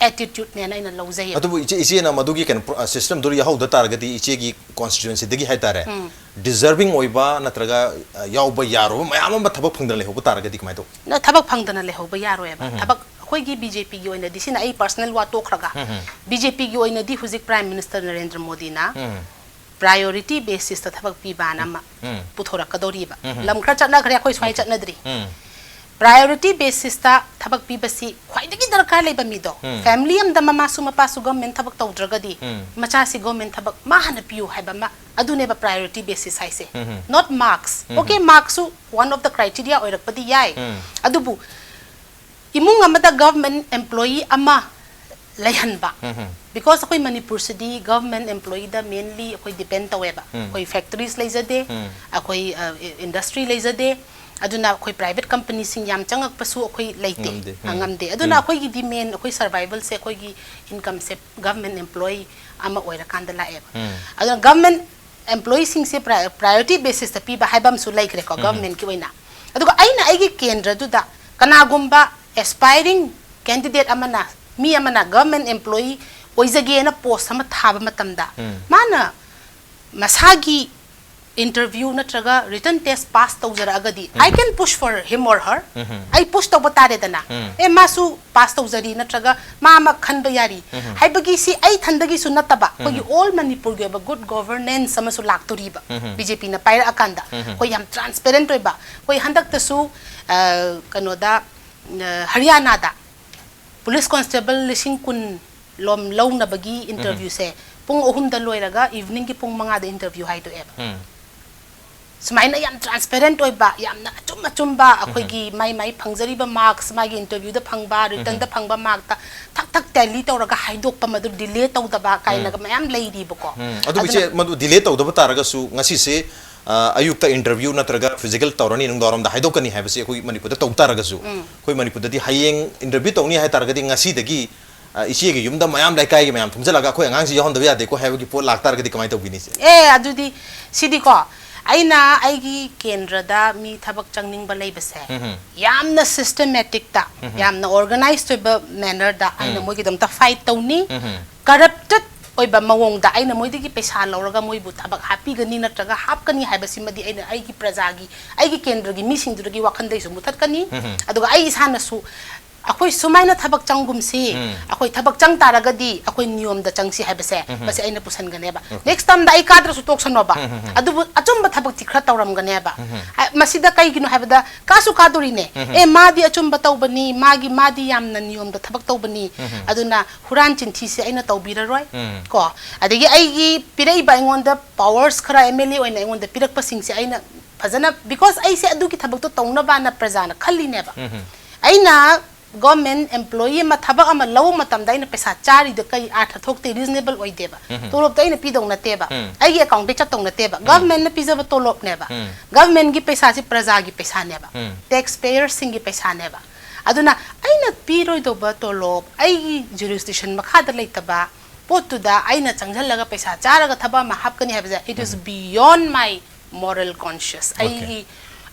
attitude ꯅꯦꯅ ꯑꯩꯅ ꯂꯧꯖꯩꯌꯦꯕ꯫ ꯑꯗꯨꯕꯨ ꯏꯆꯦ, ꯏꯆꯦꯅ ꯃꯗꯨꯒꯤ ꯀꯩꯅꯣ, ꯄ꯭ꯔꯣ-, system ꯗꯨ ꯌꯥꯎꯍꯧꯗ ꯇꯥꯔꯒꯗꯤ ꯏꯆꯦꯒꯤ constituency ꯗꯒꯤ ꯍꯥꯏꯇꯥꯔꯦ, ꯎꯝ꯫ Deserving ꯑꯣꯏꯕ ꯅꯠꯇ꯭ꯔꯒ, ꯑ, ꯌꯥꯎꯕ ꯌꯥꯔꯕ ꯃꯌꯥꯝ ꯑꯃ ꯊꯕꯛ ꯐꯪꯗꯅ ꯂꯩꯍꯧꯕ ꯇꯥꯔꯒꯗꯤ ꯀꯃꯥꯏꯅ ꯇꯧ? ꯅ-, ꯊꯕꯛ ꯐꯪꯗꯅ ꯂꯩꯍꯧꯕ ꯌꯥꯔꯣꯏꯕ꯫ ꯎꯝ꯫ ꯊꯕꯛ ꯑꯩꯈꯣꯏꯒꯤ ꯕꯤ ꯖꯦ ꯄꯤꯒꯤ ꯑꯣꯏꯅꯗꯤ, ꯁꯤꯅ ꯑꯩ personal ꯋꯥ ꯇꯣꯛꯈ꯭ꯔꯒ, ꯎꯝ꯫ ꯕꯤ ꯖꯦ ꯄꯤꯒꯤ ꯑꯣꯏꯅꯗꯤ ꯍꯧꯖꯤꯛ Prime Minister ꯅꯔꯦꯟꯗ꯭ꯔ ꯃꯣꯗꯤꯅ ꯎꯝ꯫ Priority basis ꯇ ꯊꯕꯛ ꯄꯤꯕꯅ ꯑꯃ ꯎꯝ꯫ ꯄꯨꯊꯣꯔꯛꯀꯗꯧꯔꯤꯕ꯫ ꯎꯝ꯫ ꯂꯝ ꯈꯔ ꯆꯠꯅꯈ꯭ꯔꯦ, ꯑꯩꯈꯣꯏ ꯁ꯭ꯋꯥꯏ ꯑꯣꯀꯦ꯫ ꯆꯠꯅꯗ꯭ꯔꯤ꯫ ꯎꯝ꯫ Priority basis ꯇ ꯊꯕꯛ ꯄꯤꯕꯁꯤ ꯈ꯭ꯋꯥꯏꯗꯒꯤ ꯗꯔꯀꯥꯔ ꯂꯩꯕ ꯃꯤꯗꯣ, ꯎꯝ꯫ Family ꯑꯃꯗ ꯃꯃꯥꯁꯨ ꯃꯄꯥꯁꯨ government ꯊꯕꯛ ꯇꯧꯗ꯭ꯔꯒꯗꯤ ꯎꯝ꯫ ꯃꯆꯥꯁꯤ government ꯊꯕꯛ ꯃꯥ ꯍꯥꯟꯅ ꯄꯤꯌꯨ ꯍꯥꯏꯕ ꯑꯃ, ꯑꯗꯨꯅꯦꯕ priority basis ꯍꯥꯏꯁꯦ꯫ ꯎꯝ꯫ Not marks꯫ Um. Okay, marks ꯁꯨ one of the criteria ꯑꯣꯏꯔꯛꯄꯗꯤ ꯌꯥꯏ꯫ ꯎꯝ꯫ ꯑꯗꯨꯕꯨ ꯏꯃꯨꯡ ꯑꯃꯗ government employee ꯑꯃ ꯂꯩꯍꯟꯕ꯫ ꯎꯝ꯫ Because ꯑꯩꯈꯣꯏ ꯃꯅꯤꯄꯨꯔꯁꯤꯗꯤ government employee ꯗ mainly ꯑꯩꯈꯣꯏ depend ꯇꯧꯋꯦꯕ꯫ ꯎꯝ꯫ ꯑꯩꯈꯣꯏ factories ꯂꯩꯖꯗꯦ, ꯎꯝ꯫ ꯑꯩꯈꯣꯏ, ꯑ, industry ꯂꯩꯖꯗꯦ, ꯑꯗꯨꯅ ꯑꯩꯈꯣꯏ private company ꯁꯤꯡ ꯌꯥꯝ ꯆꯪꯉꯛꯄꯁꯨ ꯑꯩꯈꯣꯏ ꯂꯩꯇꯦ, ꯉꯝꯗꯦ꯫ ꯑ, ꯎꯝ꯫ ꯉꯝꯗꯦ꯫ ꯑꯗꯨꯅ ꯎꯝ꯫ ꯑꯩꯈꯣꯏꯒꯤꯗꯤ main, ꯑꯩꯈꯣꯏ survival ꯁꯦ ꯑꯩꯈꯣꯏꯒꯤ income ꯁꯦ government employee ꯑꯃ ꯑꯣꯏꯔꯀꯥꯟꯗ ꯂꯥꯛꯑꯦꯕ꯫ ꯎꯝ꯫ ꯑꯗꯨꯅ government employee ꯁꯤꯡꯁꯦ pri-, priority basis ꯇ ꯄꯤꯕ ꯍꯥꯏꯕ ꯑꯃꯁꯨ ꯂꯩꯈ꯭ꯔꯦꯀꯣ, ꯎꯝ꯫ Government ꯀꯤ ꯑꯣꯏꯅ꯫ ꯑꯗꯨꯒ ꯑꯩꯅ ꯑꯩꯒꯤ ꯀꯦꯟꯗ꯭ꯔꯗꯨꯗ ꯀꯅꯥꯒꯨꯝꯕ aspiring candidate ꯑꯃꯅ, ꯃꯤ ꯑꯃꯅ government employee ꯑꯣꯏꯖꯒꯦꯅ post ꯑꯃ ꯊꯥꯕ ꯃꯇꯝꯗ, ꯎꯝ꯫ ꯃꯥꯅ ꯃꯁꯥꯒꯤ interview ꯅꯠꯇ꯭ꯔꯒ written test pass ꯇꯧꯖꯔꯛꯑꯒꯗꯤ, um. I can push for him or her꯫ ꯎꯝ꯫ ꯑꯩ push ꯇꯧꯕ ꯇꯥꯔꯦꯗꯅ꯫ ꯎꯝ꯫ ꯑꯦ, ꯃꯥꯁꯨ pass ꯇꯧꯖꯔꯤ ꯅꯠꯇ꯭ꯔꯒ ꯃꯥ ꯑꯃ ꯈꯟꯕ ꯌꯥꯔꯤ ꯎꯝ꯫ ꯍꯥꯏꯕꯒꯤ, ꯁꯤ ꯑꯩ ꯊꯟꯗꯒꯤꯁꯨ ꯅꯠꯇꯕ, ꯑꯩꯈꯣꯏꯒꯤ ꯎꯝ꯫ All ꯃꯅꯤꯄꯨꯔꯒꯤ ꯑꯣꯏꯕ good governance ꯑꯃꯁꯨ ꯂꯥꯛꯇꯣꯔꯤꯕ꯫ ꯎꯝ꯫ ꯕꯤ ꯖꯦ ꯄꯤꯅ ꯄꯥꯏꯔꯛꯑꯀꯥꯟꯗ ꯎꯝ꯫ ꯑꯩꯈꯣꯏ ꯌꯥꯝ transparent ꯑꯣꯏꯕ꯫ ꯑꯩꯈꯣꯏ ꯍꯟꯗꯛꯇꯁꯨ, ꯑ, ꯀꯩꯅꯣꯗ, ꯑ, ꯍꯔꯤꯌꯥꯅꯥꯗ ꯄꯨꯂꯤꯁ ꯀꯣꯟꯁꯇꯦꯕꯜ ꯂꯤꯁꯤꯡ ꯀꯨꯟ ꯂꯣꯝ ꯂꯧꯅꯕꯒꯤ ꯎꯝ꯫ Interview ꯁꯦ ꯄꯨꯡ ꯑꯍꯨꯝꯗ ꯂꯣꯏꯔꯒ evening ꯒꯤ ꯄꯨꯡ ꯃꯉꯥꯗ interview ꯍꯥꯏꯗꯣꯛꯑꯦꯕ꯫ ꯎꯝ꯫ ꯁꯨꯃꯥꯏꯅ ꯌꯥꯝ transparent ꯑꯣꯏꯕ, ꯌꯥꯝꯅ ꯑꯆꯨꯝ ꯑꯆꯨꯝꯕ, ꯑꯩꯈꯣꯏꯒꯤ ꯃꯥꯏ ꯃꯥꯏ ꯐꯪꯖꯔꯤꯕ marks, ꯃꯥꯒꯤ interview ꯗ ꯐꯪꯕ, written ꯗ ꯐꯪꯕ mark ꯇ ꯊꯛ ꯊꯛ tally ꯇꯧꯔꯒ ꯍꯥꯏꯗꯣꯛꯄ, ꯃꯗꯨ delay ꯇꯧꯗꯕ ꯀꯥꯏꯅꯒ ꯃꯌꯥꯝ ꯂꯩꯔꯤꯕꯀꯣ꯫ ꯎꯝ, ꯑꯗꯨꯕꯨ ꯏꯆꯦ, ꯃꯗꯨ delay ꯇꯧꯗꯕ ꯇꯥꯔꯒꯁꯨ ꯉꯁꯤꯁꯦ, ꯑ, ꯑꯌꯨꯛꯇ interview ꯅꯠꯇ꯭ꯔꯒ physical ꯇꯧꯔꯅꯤ, ꯅꯨꯡꯗꯥꯡꯋꯥꯏꯔꯝꯗ ꯍꯥꯏꯗꯣꯛꯀꯅꯤ ꯍꯥꯏꯕꯁꯤ ꯑꯩꯈꯣꯏ ꯃꯅꯤꯄꯨꯔꯗ ꯇꯧ ꯇꯥꯔꯒꯁꯨ, ꯑꯩꯈꯣꯏ ꯃꯅꯤꯄꯨꯔꯗꯗꯤ ꯍꯌꯦꯡ interview ꯇꯧꯅꯤ ꯍꯥꯏ ꯇꯥꯔꯒꯗꯤ ꯉꯁꯤꯗꯒꯤ, ꯑ, ꯏꯆꯦꯒꯤ ꯌꯨꯝꯗ ꯃꯌꯥꯝ ꯂꯩꯀꯥꯏꯒꯤ ꯃꯌꯥꯝ ꯊꯨꯝꯖꯤꯜꯂꯒ ꯑꯩꯈꯣꯏ ꯑꯉꯥꯡꯁꯤ ꯌꯥꯎꯍꯟꯗꯕ ꯌꯥꯗꯦꯀꯣ ꯍꯥꯏꯕꯒꯤ ꯄꯣꯠ ꯂꯥꯛꯇꯥꯔꯒꯗꯤ ꯀꯃꯥꯏꯅ ꯇꯧꯕꯤꯅꯤ ꯏꯆꯦ? ꯑꯦ, ꯑꯗꯨꯗꯤ ꯁꯤꯗꯤꯀꯣ, ꯑꯩꯅ ꯑꯩꯒꯤ ꯀꯦꯟꯗ꯭ꯔꯗ ꯃꯤ ꯊꯕꯛ ꯆꯪꯅꯤꯡꯕ ꯂꯩꯕꯁꯦ, ꯌꯥꯝꯅ systematic ꯇ, ꯌꯥꯝꯅ organized ꯑꯣꯏꯕ manner ꯗ ꯑꯩꯅ ꯃꯣꯏꯒꯤꯗꯃꯛꯇ fight ꯇꯧꯅꯤ꯫ Corrupted ꯑꯣꯏꯕ ꯃꯑꯣꯡꯗ ꯑꯩꯅ ꯃꯣꯏꯗꯒꯤ ꯄꯩꯁꯥ ꯂꯧꯔꯒ ꯃꯣꯏꯕꯨ ꯊꯕꯛ ꯍꯥꯞꯄꯤꯒꯅꯤ ꯅꯠꯇ꯭ꯔꯒ ꯍꯥꯞꯀꯅꯤ ꯍꯥꯏꯕꯁꯤꯃꯗꯤ ꯑꯩꯅ ꯑꯩꯒꯤ ꯄ꯭ꯔꯖꯥꯒꯤ, ꯑꯩꯒꯤ ꯀꯦꯟꯗ꯭ꯔꯒꯤ ꯃꯤꯁꯤꯡꯗꯨꯗꯒꯤ ꯋꯥꯈꯟꯗꯩꯁꯨ ꯃꯨꯊꯠꯀꯅꯤ꯫ ꯑꯗꯨꯒ ꯑꯩ ꯏꯁꯥꯅꯁꯨ ꯑꯩꯈꯣꯏ ꯁꯨꯃꯥꯏꯅ ꯊꯕꯛ ꯆꯪꯒꯨꯝꯁꯤ, ꯑꯩꯈꯣꯏ ꯊꯕꯛ ꯆꯪ ꯇꯥꯔꯒꯗꯤ ꯑꯩꯈꯣꯏ ꯅꯤꯌꯣꯝꯗ ꯆꯪꯁꯤ ꯍꯥꯏꯕꯁꯦ, ꯃꯁꯤ ꯑꯩꯅ ꯄꯨꯁꯟꯒꯅꯦꯕ꯫ Next term ꯗ ꯑꯩ ꯀꯥꯗ꯭ꯔꯁꯨ ꯇꯣꯛꯁꯅꯣꯕ, ꯑꯗꯨꯕꯨ ꯑꯆꯨꯝꯕ ꯊꯕꯛꯇꯤ ꯈꯔ ꯇꯧꯔꯝꯒꯅꯦꯕ꯫ ꯍꯥꯏ-, ꯃꯁꯤꯗ ꯀꯩꯒꯤꯅꯣ ꯍꯥꯏꯕꯗ ꯀꯥꯁꯨ ꯀꯥꯗꯣꯔꯤꯅꯦ꯫ ꯑꯦ, ꯃꯥꯗꯤ ꯑꯆꯨꯝꯕ ꯇꯧꯕꯅꯤ, ꯃꯥꯒꯤ, ꯃꯥꯗꯤ ꯌꯥꯝꯅ ꯅꯤꯌꯣꯝꯗ ꯊꯕꯛ ꯇꯧꯕꯅꯤ, ꯑꯗꯨꯅ ꯍꯨꯔꯥꯟ ꯆꯤꯟꯊꯤꯁꯦ ꯑꯩꯅ ꯇꯧꯕꯤꯔꯔꯣꯏ꯫ ꯀꯣ, ꯑꯗꯒꯤ ꯑꯩꯒꯤ ꯄꯤꯔꯛꯏꯕ, ꯑꯩꯉꯣꯟꯗ powers ꯈꯔ M L A ꯑꯣꯏꯅ ꯑꯩꯉꯣꯟꯗ ꯄꯤꯔꯛꯄꯁꯤꯡꯁꯦ ꯑꯩꯅ ꯐꯖꯅ, because ꯑꯩꯁꯦ ꯑꯗꯨꯒꯤ ꯊꯕꯛꯇꯣ ꯇꯧꯅꯕꯅ ꯄ꯭ꯔꯖꯥꯅ ꯈꯜꯂꯤꯅꯦꯕ꯫ ꯑꯩꯅ government employee ꯑꯃ ꯊꯕꯛ ꯑꯃ ꯂꯧꯕ ꯃꯇꯝꯗ ꯑꯩꯅ ꯄꯩꯁꯥ ꯆꯥꯔꯤꯗꯣ ꯀꯩ ꯑꯥꯔꯊ ꯊꯣꯛꯇꯦ, reasonable ꯑꯣꯏꯗꯦꯕ꯫ ꯇꯣꯂꯣꯞꯇꯣ ꯑꯩꯅ ꯄꯤꯗꯧ ꯅꯠꯇꯦꯕ, ꯑꯩꯒꯤ account ꯇꯩ ꯆꯠꯇꯧ ꯅꯠꯇꯦꯕ, government ꯅ ꯄꯤꯖꯕ ꯇꯣꯂꯣꯞꯅꯦꯕ꯫ Government ꯀꯤ ꯄꯩꯁꯥꯁꯤ ꯄ꯭ꯔꯖꯥꯒꯤ ꯄꯩꯁꯥꯅꯦꯕ, tax payer ꯁꯤꯡꯒꯤ ꯄꯩꯁꯥꯅꯦꯕ꯫ ꯑꯗꯨꯅ ꯑꯩꯅ ꯄꯤꯔꯣꯏꯗꯧꯕ ꯇꯣꯂꯣꯞ ꯑꯩꯒꯤ jurisdiction ꯃꯈꯥꯗ ꯂꯩꯇꯕ ꯄꯣꯠꯇꯨꯗ ꯑꯩꯅ ꯆꯪꯁꯤꯜꯂꯒ ꯄꯩꯁꯥ ꯆꯥꯔꯒ ꯊꯕꯛ ꯑꯃ ꯍꯥꯞꯀꯅꯤ ꯍꯥꯏꯕꯁꯦ, it is beyond my moral conscience꯫ ꯑꯩꯒꯤ,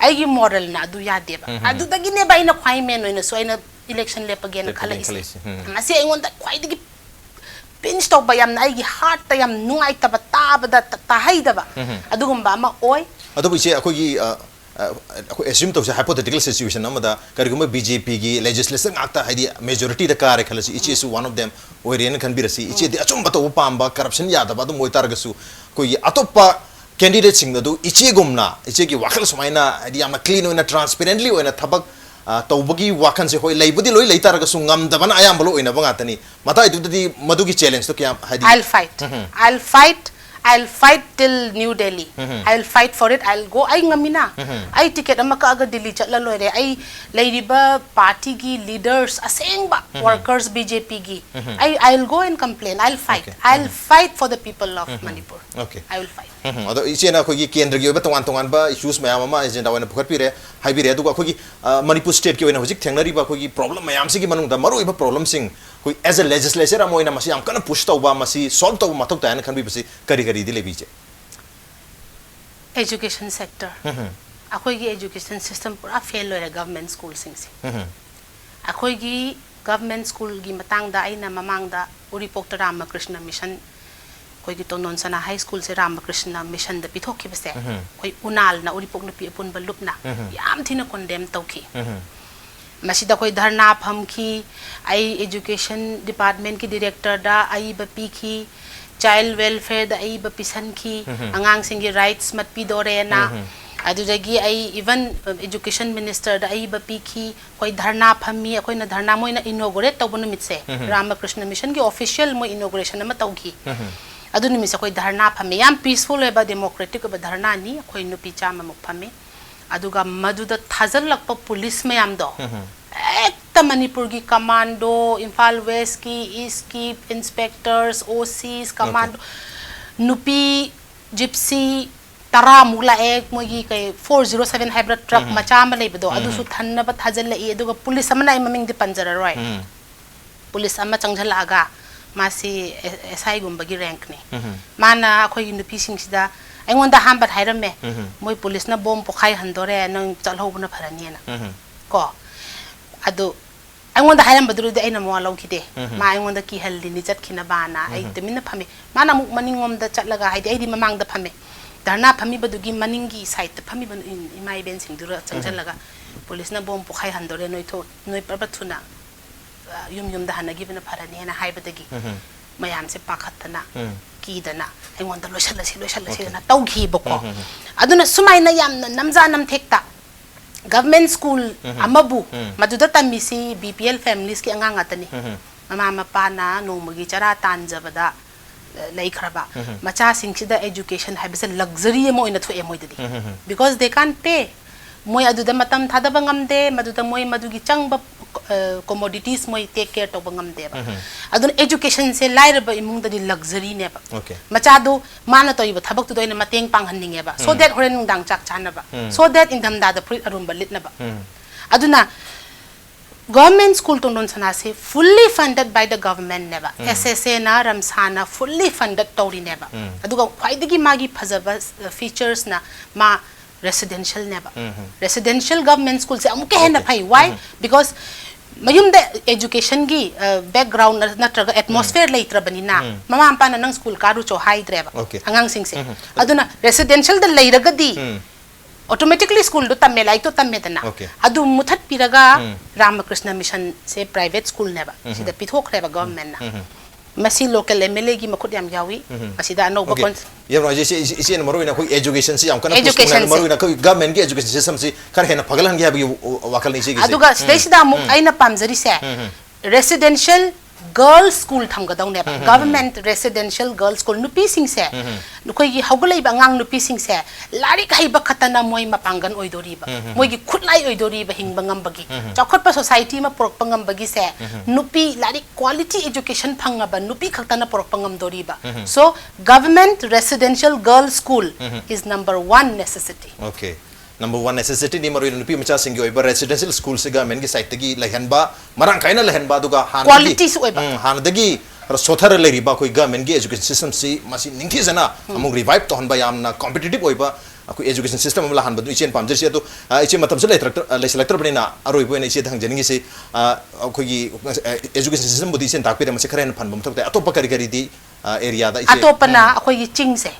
ꯑꯩꯒꯤ moral ꯅ ꯑꯗꯨ ꯌꯥꯗꯦꯕ꯫ ꯑꯗꯨꯗꯒꯤꯅꯦꯕ ꯑꯩꯅ ꯈ꯭ꯋꯥꯏ main ꯑꯣꯏꯅꯁꯨ ꯑꯩꯅ election ꯂꯦꯞꯄꯒꯦꯅ ꯈꯜꯂꯛꯏꯁꯦ꯫ ꯃꯁꯤ ꯑꯩꯉꯣꯟꯗ ꯈ꯭ꯋꯥꯏꯗꯒꯤ pinch ꯇꯧꯕ, ꯌꯥꯝꯅ ꯑꯩꯒꯤ heart ꯇ ꯌꯥꯝ ꯅꯨꯡꯉꯥꯏꯇꯕ, ꯇꯥꯕꯗ ꯇ-, ꯇꯥꯍꯩꯗꯕ ꯑꯗꯨꯒꯨꯝꯕ ꯑꯃ ꯑꯣꯏ꯫ ꯑꯗꯨꯕꯨ ꯏꯆꯦ, ꯑꯩꯈꯣꯏꯒꯤ, ꯑ, ꯑ, ꯑꯩꯈꯣꯏ assume ꯇꯧꯁꯦ, hypothetical situation ꯑꯃꯗ ꯀꯔꯤꯒꯨꯝꯕ B J P ꯒꯤ legislature ꯉꯥꯛꯇ, ꯍꯥꯏꯗꯤ majority ꯗ ꯀꯥꯔꯦ ꯈꯜꯂꯁꯤ, ꯏꯆꯦꯁꯨ one of them ꯑꯣꯏꯔꯦꯅ ꯈꯟꯕꯤꯔꯁꯤ, ꯏꯆꯦꯗꯤ ꯑꯆꯨꯝꯕ ꯇꯧꯕ ꯄꯥꯝꯕ, corruption ꯌꯥꯗꯕ ꯑꯗꯨꯝ ꯑꯣꯏꯇꯥꯔꯒꯁꯨ, ꯑꯩꯈꯣꯏꯒꯤ ꯑꯇꯣꯞꯄ candidate ꯁꯤꯡ ꯑꯗꯨ ꯏꯆꯦꯒꯨꯝꯅ, ꯏꯆꯦꯒꯤ ꯋꯥꯈꯜ ꯁꯨꯃꯥꯏꯅ, ꯍꯥꯏꯗꯤ ꯌꯥꯝꯅ clean ꯑꯣꯏꯅ, transparently ꯑꯣꯏꯅ ꯊꯕꯛ, ꯑ, ꯇꯧꯕꯒꯤ ꯋꯥꯈꯜꯁꯦ, ꯍꯣꯏ, ꯂꯩꯕꯨꯗꯤ ꯂꯣꯏ ꯂꯩ ꯇꯥꯔꯒꯁꯨ ꯉꯝꯗꯕꯅ ꯑꯌꯥꯝꯕ ꯂꯣꯏ ꯑꯣꯏꯅꯕ ꯉꯥꯛꯇꯅꯤ꯫ ꯃꯇꯥꯏꯗꯨꯗꯗꯤ ꯃꯗꯨꯒꯤ challenge ꯇꯣ ꯀꯌꯥꯝ, ꯍꯥꯏꯗꯤ I'll fight. I'll fight. I'll fight till New Delhi. I'll fight for it. I'll go. ꯑꯩ ꯉꯝꯃꯤꯅ꯫ ꯑꯩ ꯇꯤꯀꯦꯠ ꯑꯃ ꯀꯛꯑꯒ ꯗꯤꯜꯂꯤ ꯆꯠꯂ ꯂꯣꯏꯔꯦ꯫ ꯑꯩ ꯂꯩꯔꯤꯕ ꯄꯥꯔꯇꯤꯒꯤ ꯂꯤꯗꯔꯁ ꯑꯁꯦꯡꯕ ꯋꯥꯔꯀꯔꯁ ꯕꯤ ꯖꯦ ꯄꯤꯒꯤ ꯑꯩ I'll go and complain. I'll fight. Okay. I'll fight for the people of Manipur. Okay. I will fight. ꯎꯝ, ꯑꯗꯣ ꯏꯆꯦꯅ ꯑꯩꯈꯣꯏꯒꯤ ꯀꯦꯟꯗ꯭ꯔꯒꯤ ꯑꯣꯏꯕ ꯇꯣꯉꯥꯟ ꯇꯣꯉꯥꯟꯕ ꯏꯁꯨꯁ ꯃꯌꯥꯝ ꯑꯃ ꯑꯦꯖꯦꯟꯗꯥ ꯑꯣꯏꯅ ꯄꯨꯈꯠꯄꯤꯔꯦ, ꯍꯥꯏꯕꯤꯔꯦ꯫ ꯑꯗꯨꯒ ꯑꯩꯈꯣꯏꯒꯤ ꯑ, ꯃꯅꯤꯄꯨꯔ ꯁ꯭ꯇꯦꯠꯀꯤ ꯑꯣꯏꯅ ꯍꯧꯖꯤꯛ ꯊꯦꯡꯅꯔꯤꯕ ꯑꯩꯈꯣꯏꯒꯤ ꯄ꯭ꯔꯣꯕ꯭ꯂꯦꯝ ꯃꯌꯥꯝꯁꯤꯒꯤ ꯃꯅꯨꯡꯗ ꯃꯔꯨꯑꯣꯏꯕ ꯄ꯭ꯔꯣꯕ꯭ꯂꯦꯝꯁꯤꯡ ꯑꯩꯈꯣꯏ as a legislature ꯑꯃ ꯑꯣꯏꯅ ꯃꯁꯤ ꯌꯥꯝ ꯀꯟꯅ ꯄꯨꯁ ꯇꯧꯕ, ꯃꯁꯤ ꯁꯣꯜꯕ ꯇꯧꯕ ꯃꯊꯧ ꯇꯥꯏ ꯍꯥꯏꯅ ꯈꯟꯕꯤꯕꯁꯤ ꯀꯔꯤ ꯀꯔꯤꯗꯤ ꯂꯩꯕꯤꯒꯦ? Education sector. ꯑꯩꯈꯣꯏꯒꯤ education system ꯄꯨꯔꯥ ꯐꯦꯜ ꯑꯣꯏꯔꯦ ꯒꯚꯔꯟꯃꯦꯟꯠ ꯁ꯭ꯀꯨꯜꯁꯤꯡꯁꯦ꯫ ꯑꯩꯈꯣꯏꯒꯤ ꯒꯚꯔꯟꯃꯦꯟꯠ ꯁ꯭ꯀꯨꯜꯒꯤ ꯃꯇꯥꯡꯗ ꯑꯩꯅ ꯃꯃꯥꯡꯗ ꯎꯔꯤꯄꯣꯛꯇ ꯔꯥꯃꯀ꯭ꯔꯤꯁꯅ ꯃꯤꯁꯟ, ꯑꯩꯈꯣꯏꯒꯤ ꯇꯣꯟꯗꯣꯟ ꯁꯅꯥ ꯍꯥꯏ ꯁ꯭ꯀꯨꯜꯁꯦ ꯔꯥꯃꯀ꯭ꯔꯤꯁꯅ ꯃꯤꯁꯟꯗ ꯄꯤꯊꯣꯛꯈꯤꯕꯁꯦ, ꯑꯩꯈꯣꯏ ꯎꯅꯥꯜꯅ, ꯎꯔꯤꯄꯣꯛ ꯅꯨꯄꯤ ꯑꯄꯨꯟꯕ ꯂꯨꯞꯅ ꯌꯥꯝ ꯊꯤꯅ ꯀꯣꯟꯗꯦꯝ ꯇꯧꯈꯤ꯫ ꯃꯁꯤꯗ ꯑꯩꯈꯣꯏ ꯙꯔꯅꯥ ꯐꯝꯈꯤ, ꯑꯩ education department ꯀꯤ director ꯗ ꯑꯏꯕ ꯄꯤꯈꯤ, child welfare ꯗ ꯑꯏꯕ ꯄꯤꯁꯟꯈꯤ, ꯑꯉꯥꯡꯁꯤꯡꯒꯤ ꯔꯥꯏꯠꯁ ꯃꯠꯄꯤꯗꯣꯔꯦꯅ꯫ ꯑꯗꯨꯗꯒꯤ ꯑꯩ even education minister ꯗ ꯑꯏꯕ ꯄꯤꯈꯤ꯫ ꯑꯩꯈꯣꯏ ꯙꯔꯅꯥ ꯐꯝꯃꯤ꯫ ꯑꯩꯈꯣꯏꯅ ꯙꯔꯅꯥ, ꯃꯣꯏꯅ inaugurate ꯇꯧꯕ ꯅꯨꯃꯤꯠꯁꯦ, ꯔꯥꯃꯀ꯭ꯔꯤꯁꯅ ꯃꯤꯁꯟꯒꯤ official ꯃꯣꯏ inauguration ꯑꯃ ꯇꯧꯈꯤ꯫ ꯑꯗꯨ ꯅꯨꯃꯤꯠꯁꯦ ꯑꯩꯈꯣꯏ ꯙꯔꯅꯥ ꯐꯝꯃꯤ꯫ ꯌꯥꯝ peaceful ꯑꯣꯏꯕ democratic ꯑꯣꯏꯕ ꯙꯔꯅꯥꯅꯤ꯫ ꯑꯩꯈꯣꯏ ꯅꯨꯄꯤ ꯆꯥꯝꯃꯃꯨꯛ ꯐꯝꯃꯤ꯫ ꯑꯗꯨꯒ ꯃꯗꯨꯗ ꯊꯥꯖꯤꯜꯂꯛꯄ ꯄꯨꯂꯤꯁ ꯃꯌꯥꯝꯗꯣ, ꯍꯦꯛꯇ ꯃꯅꯤꯄꯨꯔꯒꯤ ꯀꯃꯥꯟꯗꯣ, ꯏꯝꯐꯥꯜ ꯋꯦꯁꯀꯤ, ꯏꯁꯀꯤ ꯏꯟꯁꯄꯦꯛꯇꯔꯁ, ꯑꯣ ꯁꯤꯁ, ꯀꯃꯥꯟꯗꯣ, ꯅꯨꯄꯤ ꯖꯤꯞꯁꯤ ꯇꯔꯥꯃꯨꯛ ꯂꯥꯛꯑꯦ꯫ ꯃꯣꯏꯒꯤ ꯀꯩ four zero seven ꯍꯥꯏꯕ꯭ꯔꯥ, ꯇ꯭ꯔꯛ ꯃꯆꯥ ꯑꯃ ꯂꯩꯕꯗꯣ, ꯑꯗꯨꯁꯨ ꯊꯟꯅꯕ ꯊꯥꯖꯤꯜꯂꯛꯏ꯫ ꯑꯗꯨꯒ ꯄꯨꯂꯤꯁ ꯑꯃꯅ, ꯑꯩ ꯃꯃꯤꯡꯗꯤ ꯄꯟꯖꯔꯔꯣꯏ, ꯄꯨꯂꯤꯁ ꯑꯃ ꯆꯪꯁꯤꯜꯂꯛꯑꯒ, ꯃꯥꯁꯤ ꯑꯦꯁ ꯑꯥꯏꯒꯨꯝꯕꯒꯤ ꯔꯦꯡꯛꯅꯤ꯫ ꯃꯥꯅ ꯑꯩꯈꯣꯏꯒꯤ ꯅꯨꯄꯤꯁꯤꯡꯁꯤꯗ, ꯑꯩꯉꯣꯟꯗ ꯑꯍꯥꯟꯕ ꯍꯥꯏꯔꯝꯃꯦ, "ꯃꯣꯏ ꯄꯨꯂꯤꯁꯅ ꯕꯣꯝ ꯄꯣꯈꯥꯏꯍꯟꯗꯣꯔꯦ, ꯅꯪ ꯆꯠꯍꯧꯕꯅ ꯐꯔꯅꯤꯅ"꯫ ꯀꯣ ꯑꯗꯨ ꯑꯩꯉꯣꯟꯗ ꯍꯥꯏꯔꯝꯕꯗꯨꯗꯤ ꯑꯩꯅ ꯃꯋꯥ ꯂꯧꯈꯤꯗꯦ꯫ ꯃꯥ ꯑꯩꯉꯣꯟꯗ ꯀꯤꯍꯜꯂꯤꯅꯤ ꯆꯠꯈꯤꯅꯕꯅ꯫ ꯑꯩ ꯇꯨꯃꯤꯟꯅ ꯐꯝꯃꯤ꯫ ꯃꯥꯅ ꯑꯃꯨꯛ ꯃꯅꯤꯡꯂꯣꯝꯗ ꯆꯠꯂꯒ, ꯍꯥꯏꯗꯤ ꯑꯩꯗꯤ ꯃꯃꯥꯡꯗ ꯐꯝꯃꯦ, ꯙꯔꯅꯥ ꯐꯝꯃꯤꯕꯗꯨꯒꯤ ꯃꯅꯤꯡꯒꯤ ꯁꯥꯏꯠꯇ ꯐꯝꯃꯤꯕ ꯏꯃꯥ ꯏꯕꯦꯟꯁꯤꯡꯗꯨꯗ ꯆꯪꯁꯤꯜꯂꯒ, "ꯄꯨꯂꯤꯁꯅ ꯕꯣꯝ ꯄꯣꯈꯥꯏꯍꯟꯗꯣꯔꯦ, ꯅꯣꯏ ꯊꯣꯛ-, ꯅꯣꯏ ꯄ꯭ꯔꯕ ꯊꯨꯅ, ꯑ, ꯌꯨꯝ ꯌꯨꯝꯗ ꯍꯟꯅꯈꯤꯕꯅ ꯐꯔꯅꯤꯅ" ꯍꯥꯏꯕꯗꯒꯤ ꯃꯌꯥꯝꯁꯦ ꯄꯥꯈꯠꯇꯅ, ꯀꯤꯗꯅ ꯑꯩꯉꯣꯟꯗ "ꯂꯣꯏꯁꯜꯂꯁꯤ, ꯂꯣꯏꯁꯜꯂꯁꯤꯅ" ꯇꯧꯈꯤꯕꯀꯣ꯫ ꯑꯗꯨꯅ ꯁꯨꯃꯥꯏꯅ ꯌꯥꯝꯅ ꯅꯝꯖꯥ ꯅꯝꯊꯦꯛꯇ ꯒꯚꯔꯟꯃꯦꯟꯠ ꯁ꯭ꯀꯨꯜ ꯑꯃꯕꯨ, ꯃꯗꯨꯗ ꯇꯝꯃꯤꯁꯤ ꯕꯤ ꯄꯤ ꯑꯦꯜ ꯐꯦꯃꯤꯂꯤꯁꯀꯤ ꯑꯉꯥꯡ ꯉꯥꯛꯇꯅꯤ꯫ ꯃꯃꯥ ꯃꯄꯥꯅ ꯅꯣꯡꯃꯒꯤ ꯆꯔꯥ ꯇꯥꯟꯖꯕꯗ ꯂꯩꯈ꯭ꯔꯕ ꯃꯆꯥꯁꯤꯡꯁꯤꯗ education ꯍꯥꯏꯕꯁꯦ luxury ꯑꯃ ꯑꯣꯏꯅ ꯊꯣꯛꯑꯦ ꯃꯣꯏꯗꯗꯤ, because they can't pay. ꯃꯣꯏ ꯑꯗꯨꯗ ꯃꯇꯝ ꯊꯥꯗꯕ ꯉꯝꯗꯦ, ꯃꯗꯨꯗ ꯃꯣꯏ ꯃꯗꯨꯒꯤ ꯆꯪꯕ commodities ꯃꯣꯏ take care ꯇꯧꯕ ꯉꯝꯗꯦꯕ. ꯑꯗꯨꯅ educationꯁꯦ ꯂꯥꯏꯔꯕ ꯏꯃꯨꯡꯗꯗꯤ luxuryꯅꯦꯕ. Okay. ꯃꯆꯥꯗꯨ ꯃꯥꯅ ꯇꯧꯔꯤꯕ ꯊꯕꯛꯇꯨꯗ ꯑꯣꯏꯅ ꯃꯇꯦꯡ ꯄꯥꯡꯍꯟꯅꯤꯡꯉꯦꯕ, so that ꯍꯣꯔꯦꯟ ꯅꯨꯡꯗꯥꯡ ꯆꯥꯛ ꯆꯥꯅꯕ, so that ꯏꯪꯊꯝꯊꯥꯗ ꯐꯨꯔꯤꯠ ꯑꯔꯨꯝꯕ ꯂꯤꯠꯅꯕ. ꯑꯗꯨꯅ government school ꯇꯣꯟꯗꯣꯟ ꯁꯅꯥꯁꯦ fully funded by the governmentꯅꯦꯕ. SSAꯅ, ꯔꯝꯁꯥꯅ fully funded ꯇꯧꯔꯤꯅꯦꯕ. ꯑꯗꯨꯒ ꯈ꯭ꯋꯥꯏꯗꯒꯤ ꯃꯥꯒꯤ ꯐꯖꯕ featuresꯅ ꯃꯥ residentialꯅꯦꯕ. Residential government schoolꯁꯦ ꯑꯃꯨꯛꯀ ꯍꯦꯟꯅ Okay. ꯐꯩ. Why? Because ꯃꯌꯨꯝꯗ educationꯒꯤ background ꯅꯠꯇ꯭ꯔꯒ atmosphere ꯂꯩꯇ꯭ꯔꯕꯅꯤꯅ ꯃꯃꯥ ꯃꯄꯥꯅ ꯅꯪ school ꯀꯥꯔꯨꯆꯣ ꯍꯥꯏꯗ꯭ꯔꯦꯕ Okay. ꯑꯉꯥꯡꯁꯤꯡꯁꯦ. ꯑꯗꯨꯅ residentialꯗ ꯂꯩꯔꯒꯗꯤ automatically schoolꯗꯣ ꯇꯝꯃꯦ, ꯂꯥꯏꯔꯤꯛꯇꯣ ꯇꯝꯃꯦꯗꯅ. Okay. ꯑꯗꯨ ꯃꯨꯊꯠꯄꯤꯔꯒ ꯔꯥꯃꯀ꯭ꯔꯤꯁꯅ ꯃꯤꯁꯟꯁꯦ private schoolꯅꯦꯕ, ꯁꯤꯗ ꯄꯤꯊꯣꯛꯈ꯭ꯔꯦꯕ governmentꯅ. ꯃꯁꯤ local MLAꯒꯤ ꯃꯈꯨꯠ ꯌꯥꯝ ꯌꯥꯎꯏ꯫ ꯃꯁꯤꯗ ꯑꯅꯧꯕ Okay. cons- ꯌꯥꯝ ꯅꯨꯡꯉꯥꯏꯖꯩ ꯏꯆꯦ, ꯏꯆꯦ, ꯏꯆꯦꯅ ꯃꯔꯨꯑꯣꯏꯅ ꯑꯩꯈꯣꯏ educationꯁꯤ ꯌꯥꯝ ꯀꯟꯅ push Educationꯁꯦ. ꯇꯧꯅ, ꯃꯔꯨꯑꯣꯏꯅ ꯑꯩꯈꯣꯏ governmentꯀꯤ education systemꯁꯤ ꯈꯔ ꯍꯦꯟꯅ ꯐꯒꯠꯍꯟꯒꯦ ꯍꯥꯏꯕꯒꯤ ꯋꯥꯈꯜꯅꯤ ꯏꯆꯦꯒꯤꯁꯦ꯫ ꯑꯗꯨꯒ ꯁꯤꯗꯩꯁꯤꯗ ꯑꯃꯨꯛ ꯑꯩꯅ ꯄꯥꯝꯖꯔꯤꯁꯦ residential girls school ꯊꯝꯒꯗꯧꯅꯦꯕ꯫ Government residential girls school ꯅꯨꯄꯤꯁꯤꯡꯁꯦ, ꯑꯩꯈꯣꯏꯒꯤ ꯍꯧꯒꯠꯂꯛꯏꯕ ꯑꯉꯥꯡ ꯅꯨꯄꯤꯁꯤꯡꯁꯦ ꯂꯥꯏꯔꯤꯛ ꯍꯩꯕ ꯈꯛꯇꯅ ꯃꯣꯏ ꯃꯄꯥꯡꯒꯜ ꯑꯣꯏꯗꯣꯔꯤꯕ, ꯃꯣꯏꯒꯤ ꯈꯨꯠꯂꯥꯏ ꯑꯣꯏꯗꯣꯔꯤꯕ ꯍꯤꯡꯕ ꯉꯝꯕꯒꯤ꯫ ꯆꯥꯎꯈꯠꯄ society ꯑꯃ ꯄꯨꯔꯛꯄ ꯉꯝꯕꯒꯤꯁꯦ ꯅꯨꯄꯤ, ꯂꯥꯏꯔꯤꯛ quality education ꯐꯪꯉꯕ ꯅꯨꯄꯤ ꯈꯛꯇꯅ ꯄꯨꯔꯛꯄ ꯉꯝꯗꯣꯔꯤꯕ꯫ So government residential girls school is number one necessity. Okay. Number one necessityꯅꯤ, ꯃꯔꯨꯑꯣꯏꯅ ꯅꯨꯄꯤ ꯃꯆꯥꯁꯤꯡꯒꯤ ꯑꯣꯏꯕ residential schoolꯁꯤ governmentꯀꯤ sideꯇꯒꯤ ꯂꯩꯍꯟꯕ, ꯃꯔꯥꯡ ꯀꯥꯏꯅ ꯂꯩꯍꯟꯕ, ꯑꯗꯨꯒ ꯍꯥꯟꯅꯗꯒꯤ Qualityꯁꯨ ꯑꯣꯏꯕ꯫ ꯎꯝ, ꯍꯥꯟꯅꯗꯒꯤ ꯈꯔ ꯁꯣꯊꯔ ꯂꯩꯔꯤꯕ ꯑꯩꯈꯣꯏ governmentꯀꯤ education systemꯁꯤ ꯃꯁꯤ ꯅꯤꯡꯊꯤꯖꯅ ꯑꯃꯨꯛ revive ꯇꯧꯍꯟꯕ, ꯌꯥꯝꯅ competitive ꯑꯣꯏꯕ ꯑꯩꯈꯣꯏ education system ꯑꯃ ꯂꯥꯛꯍꯟꯕꯗꯨ ꯏꯆꯦꯅ ꯄꯥꯝꯖꯔꯤꯁꯤ꯫ ꯑꯗꯨ, ꯑ, ꯏꯆꯦ, ꯃꯇꯝꯁꯨ ꯂꯩꯇ꯭ꯔꯛꯇ-, ꯑ, ꯂꯩꯁꯤꯜꯂꯛꯇ꯭ꯔꯕꯅꯤꯅ ꯑꯔꯣꯏꯕ ꯑꯣꯏꯅ ꯏꯆꯦꯗ ꯍꯪꯖꯅꯤꯡꯉꯤꯁꯤ, ꯑ, ꯑꯩꯈꯣꯏꯒꯤ, ꯑ, education systemꯕꯨꯗꯤ ꯏꯆꯦꯅ ꯇꯥꯛꯄꯤꯔꯦ, ꯃꯁꯤ ꯈꯔ ꯍꯦꯟꯅ ꯐꯍꯟꯕ ꯃꯊꯧ ꯇꯥꯏ꯫ ꯑꯇꯣꯞꯄ ꯀꯔꯤ ꯀꯔꯤꯗꯤ ꯑ, areaꯗ ꯏꯆꯦ? ꯑꯇꯣꯞꯄꯅ ꯑꯩꯈꯣꯏꯒꯤ ꯆꯤꯡꯁꯦ,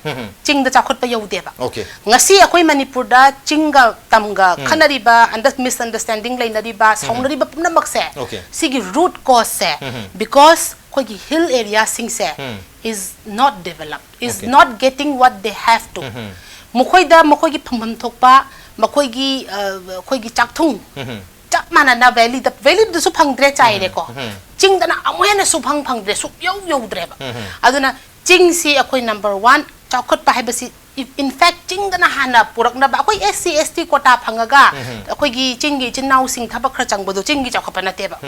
ꯆꯤꯡꯗ ꯆꯥꯎꯈꯠꯄ ꯌꯧꯗꯦꯕ꯫ Okay. ꯉꯁꯤ ꯑꯩꯈꯣꯏ ꯃꯅꯤꯄꯨꯔꯗ ꯆꯤꯡꯒ ꯇꯝꯒ ꯈꯠꯅꯔꯤꯕ, under-, misunderstanding ꯂꯩꯅꯔꯤꯕ, ꯁꯥꯎꯅꯔꯤꯕ ꯄꯨꯝꯅꯃꯛꯁꯦ, Okay. ꯁꯤꯒꯤ root causeꯁꯦ, because ꯑꯩꯈꯣꯏꯒꯤ hill areaꯁꯤꯡꯁꯦ is not developed, is Okay. not getting what they have to. ꯃꯈꯣꯏꯗ ꯃꯈꯣꯏꯒꯤ ꯐꯪꯐꯝ ꯊꯣꯛꯄ, ꯃꯈꯣꯏꯒꯤ, ꯑ, ꯑꯩꯈꯣꯏꯒꯤ ꯆꯥꯛꯊꯨꯡ ꯆꯞ ꯃꯥꯟꯅꯅ valleyꯗ, valleyꯗꯁꯨ ꯐꯪꯗ꯭ꯔꯦ, ꯆꯥꯏꯔꯦꯀꯣ꯫ ꯆꯤꯡꯗꯅ ꯑꯃꯨꯛ ꯍꯦꯟꯅ ꯁꯨꯐꯪ ꯐꯪꯗ꯭ꯔꯦ, ꯁꯨꯛꯌꯧ ꯌꯧꯗ꯭ꯔꯦꯕ꯫ ꯑꯗꯨꯅ ꯆꯤꯡꯁꯤ ꯑꯩꯈꯣꯏ number one ꯆꯥꯎꯈꯠꯄ ꯍꯥꯏꯕꯁꯤ, in fact, ꯆꯤꯡꯗꯅ ꯍꯥꯟꯅ ꯄꯨꯔꯛꯅꯕ꯫ ꯑꯩꯈꯣꯏ S C S T quota ꯐꯪꯉꯒ ꯑꯩꯈꯣꯏꯒꯤ ꯆꯤꯡꯒꯤ ꯏꯆꯤꯟ ꯏꯅꯥꯎꯁꯤꯡ ꯊꯕꯛ ꯈꯔ ꯆꯪꯕꯗꯣ ꯆꯤꯡꯒꯤ ꯆꯥꯎꯈꯠꯄ ꯅꯠꯇꯦꯕ꯫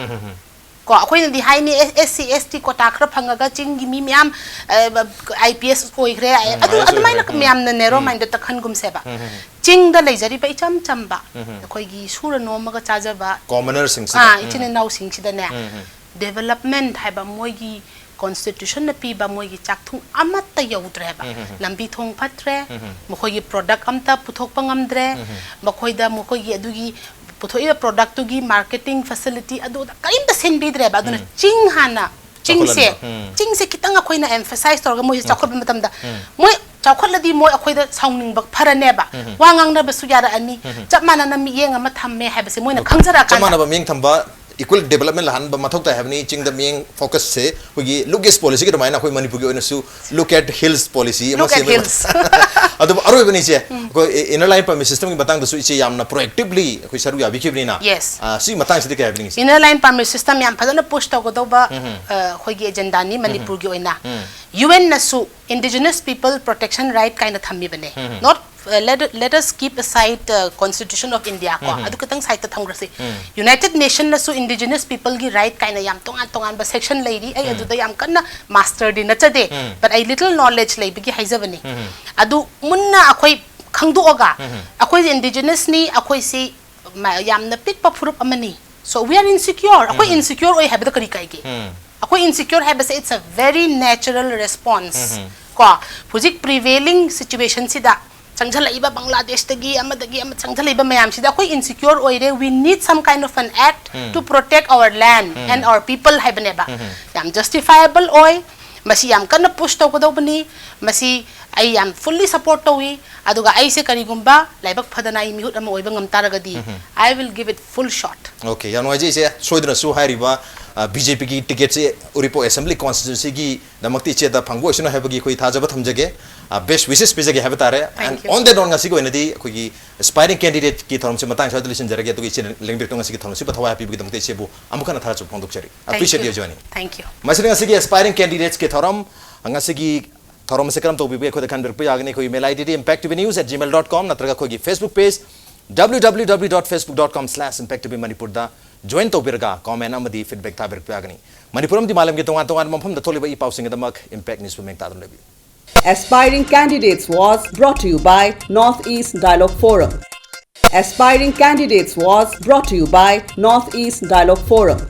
ꯀꯣ, ꯑꯩꯈꯣꯏꯅꯗꯤ ꯍꯥꯏꯅꯤ, S C S T quota ꯈꯔ ꯐꯪꯉꯒ ꯆꯤꯡꯒꯤ ꯃꯤ ꯃꯌꯥꯝ I P S ꯑꯣꯏꯈ꯭ꯔꯦ꯫ ꯑꯗꯨ ꯑꯗꯨꯃꯥꯏꯅ ꯃꯌꯥꯝꯅ narrow mindedꯇ ꯈꯟꯒꯨꯝꯁꯦꯕ꯫ ꯆꯤꯡꯗ ꯂꯩꯖꯔꯤꯕ ꯏꯆꯝ ꯆꯝꯕ ꯑꯩꯈꯣꯏꯒꯤ ꯁꯨꯔ ꯅꯣꯝꯃꯒ ꯆꯥꯖꯕ commonerꯁꯤꯡꯁꯤꯗ, ꯑꯥ, ꯏꯆꯤꯟ ꯏꯅꯥꯎꯁꯤꯡꯁꯤꯗꯅꯦ, development ꯍꯥꯏꯕ ꯃꯣꯏꯒꯤ constitutionꯅ ꯄꯤꯕ ꯃꯣꯏꯒꯤ ꯆꯥꯛꯊꯨꯡ ꯑꯃꯠꯇ ꯌꯧꯗ꯭ꯔꯦꯕ꯫ ꯂꯝꯕꯤ ꯊꯣꯡ ꯐꯠꯇ꯭ꯔꯦ, ꯃꯈꯣꯏꯒꯤ product ꯑꯝꯇ ꯄꯨꯊꯣꯛꯄ ꯉꯝꯗ꯭ꯔꯦ, ꯃꯈꯣꯏꯗ ꯃꯈꯣꯏꯒꯤ ꯑꯗꯨꯒꯤ ꯄꯨꯊꯣꯛꯏꯕ productꯇꯨꯒꯤ marketing facility ꯑꯗꯨꯗ ꯀꯔꯤꯝꯇ ꯁꯤꯟꯕꯤꯗ꯭ꯔꯦꯕ꯫ ꯑꯗꯨꯅ ꯆꯤꯡ ꯍꯥꯟꯅ, ꯆꯤꯡꯁꯦ, ꯆꯥꯎꯈꯠꯍꯟꯕ꯫ ꯆꯤꯡꯁꯦ ꯈꯤꯇꯪ ꯑꯩꯈꯣꯏꯅ emphasize ꯇꯧꯔꯒ ꯃꯣꯏꯁꯦ ꯆꯥꯎꯈꯠꯄ ꯃꯇꯝꯗ, ꯃꯣꯏ ꯆꯥꯎꯈꯠꯂꯗꯤ ꯃꯣꯏ ꯑꯩꯈꯣꯏꯗ ꯁꯥꯎꯅꯤꯡꯕ ꯐꯔꯅꯦꯕ꯫ ꯋꯥ ꯉꯥꯡꯅꯕꯁꯨ ꯌꯥꯔꯛꯑꯅꯤ꯫ ꯆꯞ ꯃꯥꯟꯅꯅ ꯃꯤꯠꯌꯦꯡ ꯑꯃ ꯊꯝꯃꯦ ꯍꯥꯏꯕꯁꯦ ꯃꯣꯏꯅ ꯆꯞ ꯈꯪꯖꯔꯛꯑꯀꯥꯟꯗ꯫ ꯃꯥꯟꯅꯕ ꯃꯤꯠꯌꯦꯡ ꯊꯝꯕ, equal development ꯂꯥꯛꯍꯟꯕ ꯃꯊꯧ ꯇꯥꯏ ꯍꯥꯏꯕꯅꯤ꯫ ꯆꯤꯡꯗ ꯃꯤꯠꯌꯦꯡ focusꯁꯦ ꯑꯩꯈꯣꯏꯒꯤ Look East policyꯒꯤ ꯑꯗꯨꯃꯥꯏꯅ ꯑꯩꯈꯣꯏ ꯃꯅꯤꯄꯨꯔꯒꯤ ꯑꯣꯏꯅꯁꯨ Look at Hills policy ꯑꯃ Look at ꯁꯦꯝꯕꯒꯤ hills꯫ ꯑꯗꯨꯕꯨ ꯑꯔꯣꯏꯕꯅꯤ ꯏꯆꯦ, ꯑꯩꯈꯣꯏ inner line permit systemꯒꯤ ꯃꯇꯥꯡꯗꯁꯨ ꯏꯆꯦ ꯌꯥꯝꯅ proactively ꯑꯩꯈꯣꯏ ꯁꯔꯨꯛ ꯌꯥꯕꯤꯈꯤꯕꯅꯤꯅ, Yes꯫ ꯑ, ꯁꯤꯒꯤ ꯃꯇꯥꯡꯁꯤꯗ ꯀꯩ ꯍꯥꯏꯕꯤꯅꯤꯡꯉꯤ ꯏꯆꯦ? Inner line permit system ꯌꯥꯝ ꯐꯖꯅ push ꯇꯧꯒꯗꯧꯕ, ꯑ, ꯑꯩꯈꯣꯏꯒꯤ agendaꯅꯤ ꯃꯅꯤꯄꯨꯔꯒꯤ ꯑꯣꯏꯅ꯫ UNꯅꯁꯨ Indigenous People Protection Right ꯀꯥꯏꯅ ꯊꯝꯃꯤꯕꯅꯦ꯫ Not, uh, let, let us keep aside, uh, Constitution of India ꯀꯣ, ꯑꯗꯨ ꯈꯤꯇꯪ sideꯇ ꯊꯝꯈ꯭ꯔꯁꯤ꯫ United Nationꯅꯁꯨ Indigenous Peopleꯒꯤ right ꯀꯥꯏꯅ ꯌꯥꯝ ꯇꯣꯉꯥꯟ ꯇꯣꯉꯥꯟꯕ section ꯂꯩꯔꯤ꯫ ꯑꯩ ꯑꯗꯨꯗ ꯌꯥꯝ ꯀꯟꯅ masterꯗꯤ ꯅꯠꯆꯗꯦ, but ꯑꯩ little knowledge ꯂꯩꯕꯒꯤ ꯍꯥꯏꯖꯕꯅꯤ꯫ ꯑꯗꯨ ꯃꯨꯟꯅ ꯑꯩꯈꯣꯏ ꯈꯪꯗꯣꯛꯑꯒ, ꯑꯩꯈꯣꯏ Indigenousꯅꯤ, ꯑꯩꯈꯣꯏꯁꯤ ꯃ-, ꯌꯥꯝꯅ ꯄꯤꯛꯄ ꯐꯨꯔꯨꯞ ꯑꯃꯅꯤ꯫ So we are insecure꯫ ꯑꯩꯈꯣꯏ insecure ꯑꯣꯏ ꯍꯥꯏꯕꯗ ꯀꯔꯤ ꯀꯥꯏꯒꯦ? ꯑꯩꯈꯣꯏ insecure ꯍꯥꯏꯕꯁꯦ, it's a very natural response꯫ ꯀꯣ, ꯍꯧꯖꯤꯛ prevailing situationꯁꯤꯗ ꯆꯪꯁꯜꯂꯛꯏꯕ ꯕꯪꯒ꯭ꯂꯥꯗꯦꯁꯇꯒꯤ ꯑꯃꯗꯒꯤ ꯑꯃ ꯆꯪꯁꯜꯂꯛꯏꯕ ꯃꯌꯥꯝꯁꯤꯗ ꯑꯩꯈꯣꯏ insecure ꯑꯣꯏꯔꯦ, we need some kind of an act to protect our land and our people ꯍꯥꯏꯕꯅꯦꯕ꯫ ꯌꯥꯝ justifiable ꯑꯣꯏ, ꯃꯁꯤ ꯌꯥꯝ ꯀꯟꯅ push ꯇꯧꯒꯗꯧꯕꯅꯤ꯫ ꯃꯁꯤ ꯑꯩ ꯌꯥꯝ fully support ꯇꯧꯏ꯫ ꯑꯗꯨꯒ ꯑꯩꯁꯦ ꯀꯔꯤꯒꯨꯝꯕ ꯂꯥꯏꯕꯛ ꯐꯗꯅ ꯑꯩ ꯃꯤꯍꯨꯠ ꯑꯃ ꯑꯣꯏꯕ ꯉꯝ ꯇꯥꯔꯒꯗꯤ, I will give it full shot꯫ Okay, ꯌꯥꯝ ꯅꯨꯡꯉꯥꯏꯖꯩ ꯏꯆꯦ꯫ ꯁꯣꯏꯗꯅꯁꯨ ꯍꯥꯏꯔꯤꯕ, ꯑ, BJPꯒꯤ ticketꯁꯦ ꯎꯔꯤꯄꯣꯛ Assembly Constituencyꯒꯤꯗꯃꯛꯇ ꯏꯆꯦꯗ ꯐꯪꯕ ꯑꯣꯏꯁꯅꯨ ꯍꯥꯏꯕꯒꯤ ꯑꯩꯈꯣꯏ ꯊꯥꯖꯕ ꯊꯝꯖꯒꯦ꯫ ꯑ, best wishes ꯄꯤꯖꯒꯦ ꯍꯥꯏꯕ ꯇꯥꯔꯦ꯫ And Thank you꯫ On that note, ꯉꯁꯤꯒꯤ ꯑꯣꯏꯅꯗꯤ ꯑꯩꯈꯣꯏꯒꯤ aspiring candidateꯀꯤ ꯊꯧꯔꯝꯁꯤ ꯃꯇꯥꯡ ꯁ꯭ꯋꯥꯏꯗ ꯂꯣꯏꯁꯤꯟꯖꯔꯒꯦ꯫ ꯑꯗꯨꯒ ꯏꯆꯦ ꯂꯦꯡꯕꯤꯔꯛꯇꯨ ꯉꯁꯤꯒꯤ ꯊꯧꯔꯝꯁꯤꯕꯨ ꯊꯋꯥꯏ ꯍꯥꯞꯄꯤꯕꯒꯤꯗꯃꯛꯇ ꯏꯆꯦꯕꯨ ꯑꯃꯨꯛ ꯍꯟꯅ ꯊꯥꯒꯠꯆꯕ ꯐꯣꯡꯗꯣꯛꯆꯔꯤ꯫ Thank Appreciate you꯫ ꯏꯆꯦ ꯋꯥꯅꯤ꯫ Thank you꯫ ꯃꯁꯤꯅ ꯉꯁꯤꯒꯤ aspiring candidatesꯀꯤ ꯊꯧꯔꯝ, ꯑ, ꯉꯁꯤꯒꯤ ꯊꯧꯔꯝ ꯑꯁꯤ ꯀꯔꯝ ꯇꯧꯕꯤꯕꯒꯦ ꯑꯩꯈꯣꯏꯗ ꯈꯟꯕꯤꯔꯛꯄ ꯌꯥꯒꯅꯤ꯫ ꯑꯩꯈꯣꯏꯒꯤ email I D D impact T V news at gmail dot com ꯅꯠꯇ꯭ꯔꯒ ꯑꯩꯈꯣꯏꯒꯤ Facebook page W W W dot facebook dot com slash impact T V Manipur ꯗ join ꯇꯧꯕꯤꯔꯒ comment ꯑꯃꯗꯤ feedback ꯊꯥꯕꯤꯔꯛꯄ ꯌꯥꯒꯅꯤ꯫ ꯃꯅꯤꯄꯨꯔ ꯑꯃꯗꯤ ꯃꯥꯂꯦꯝꯒꯤ ꯇꯣꯉꯥꯟ ꯇꯣꯉꯥꯟꯕ ꯃꯐꯝꯗ ꯊꯣꯛꯂꯤꯕ ꯏ ꯄꯥꯎꯁꯤꯡꯒꯤꯗꯃꯛ Impact News ꯄꯨ ꯃꯦꯡ ꯇꯥꯗꯨꯅ ꯂꯩꯕꯤꯌꯨ꯫ Aspiring Candidates was brought to you by North East Dialogue Forum. Aspiring Candidates was brought to you by North East Dialogue Forum.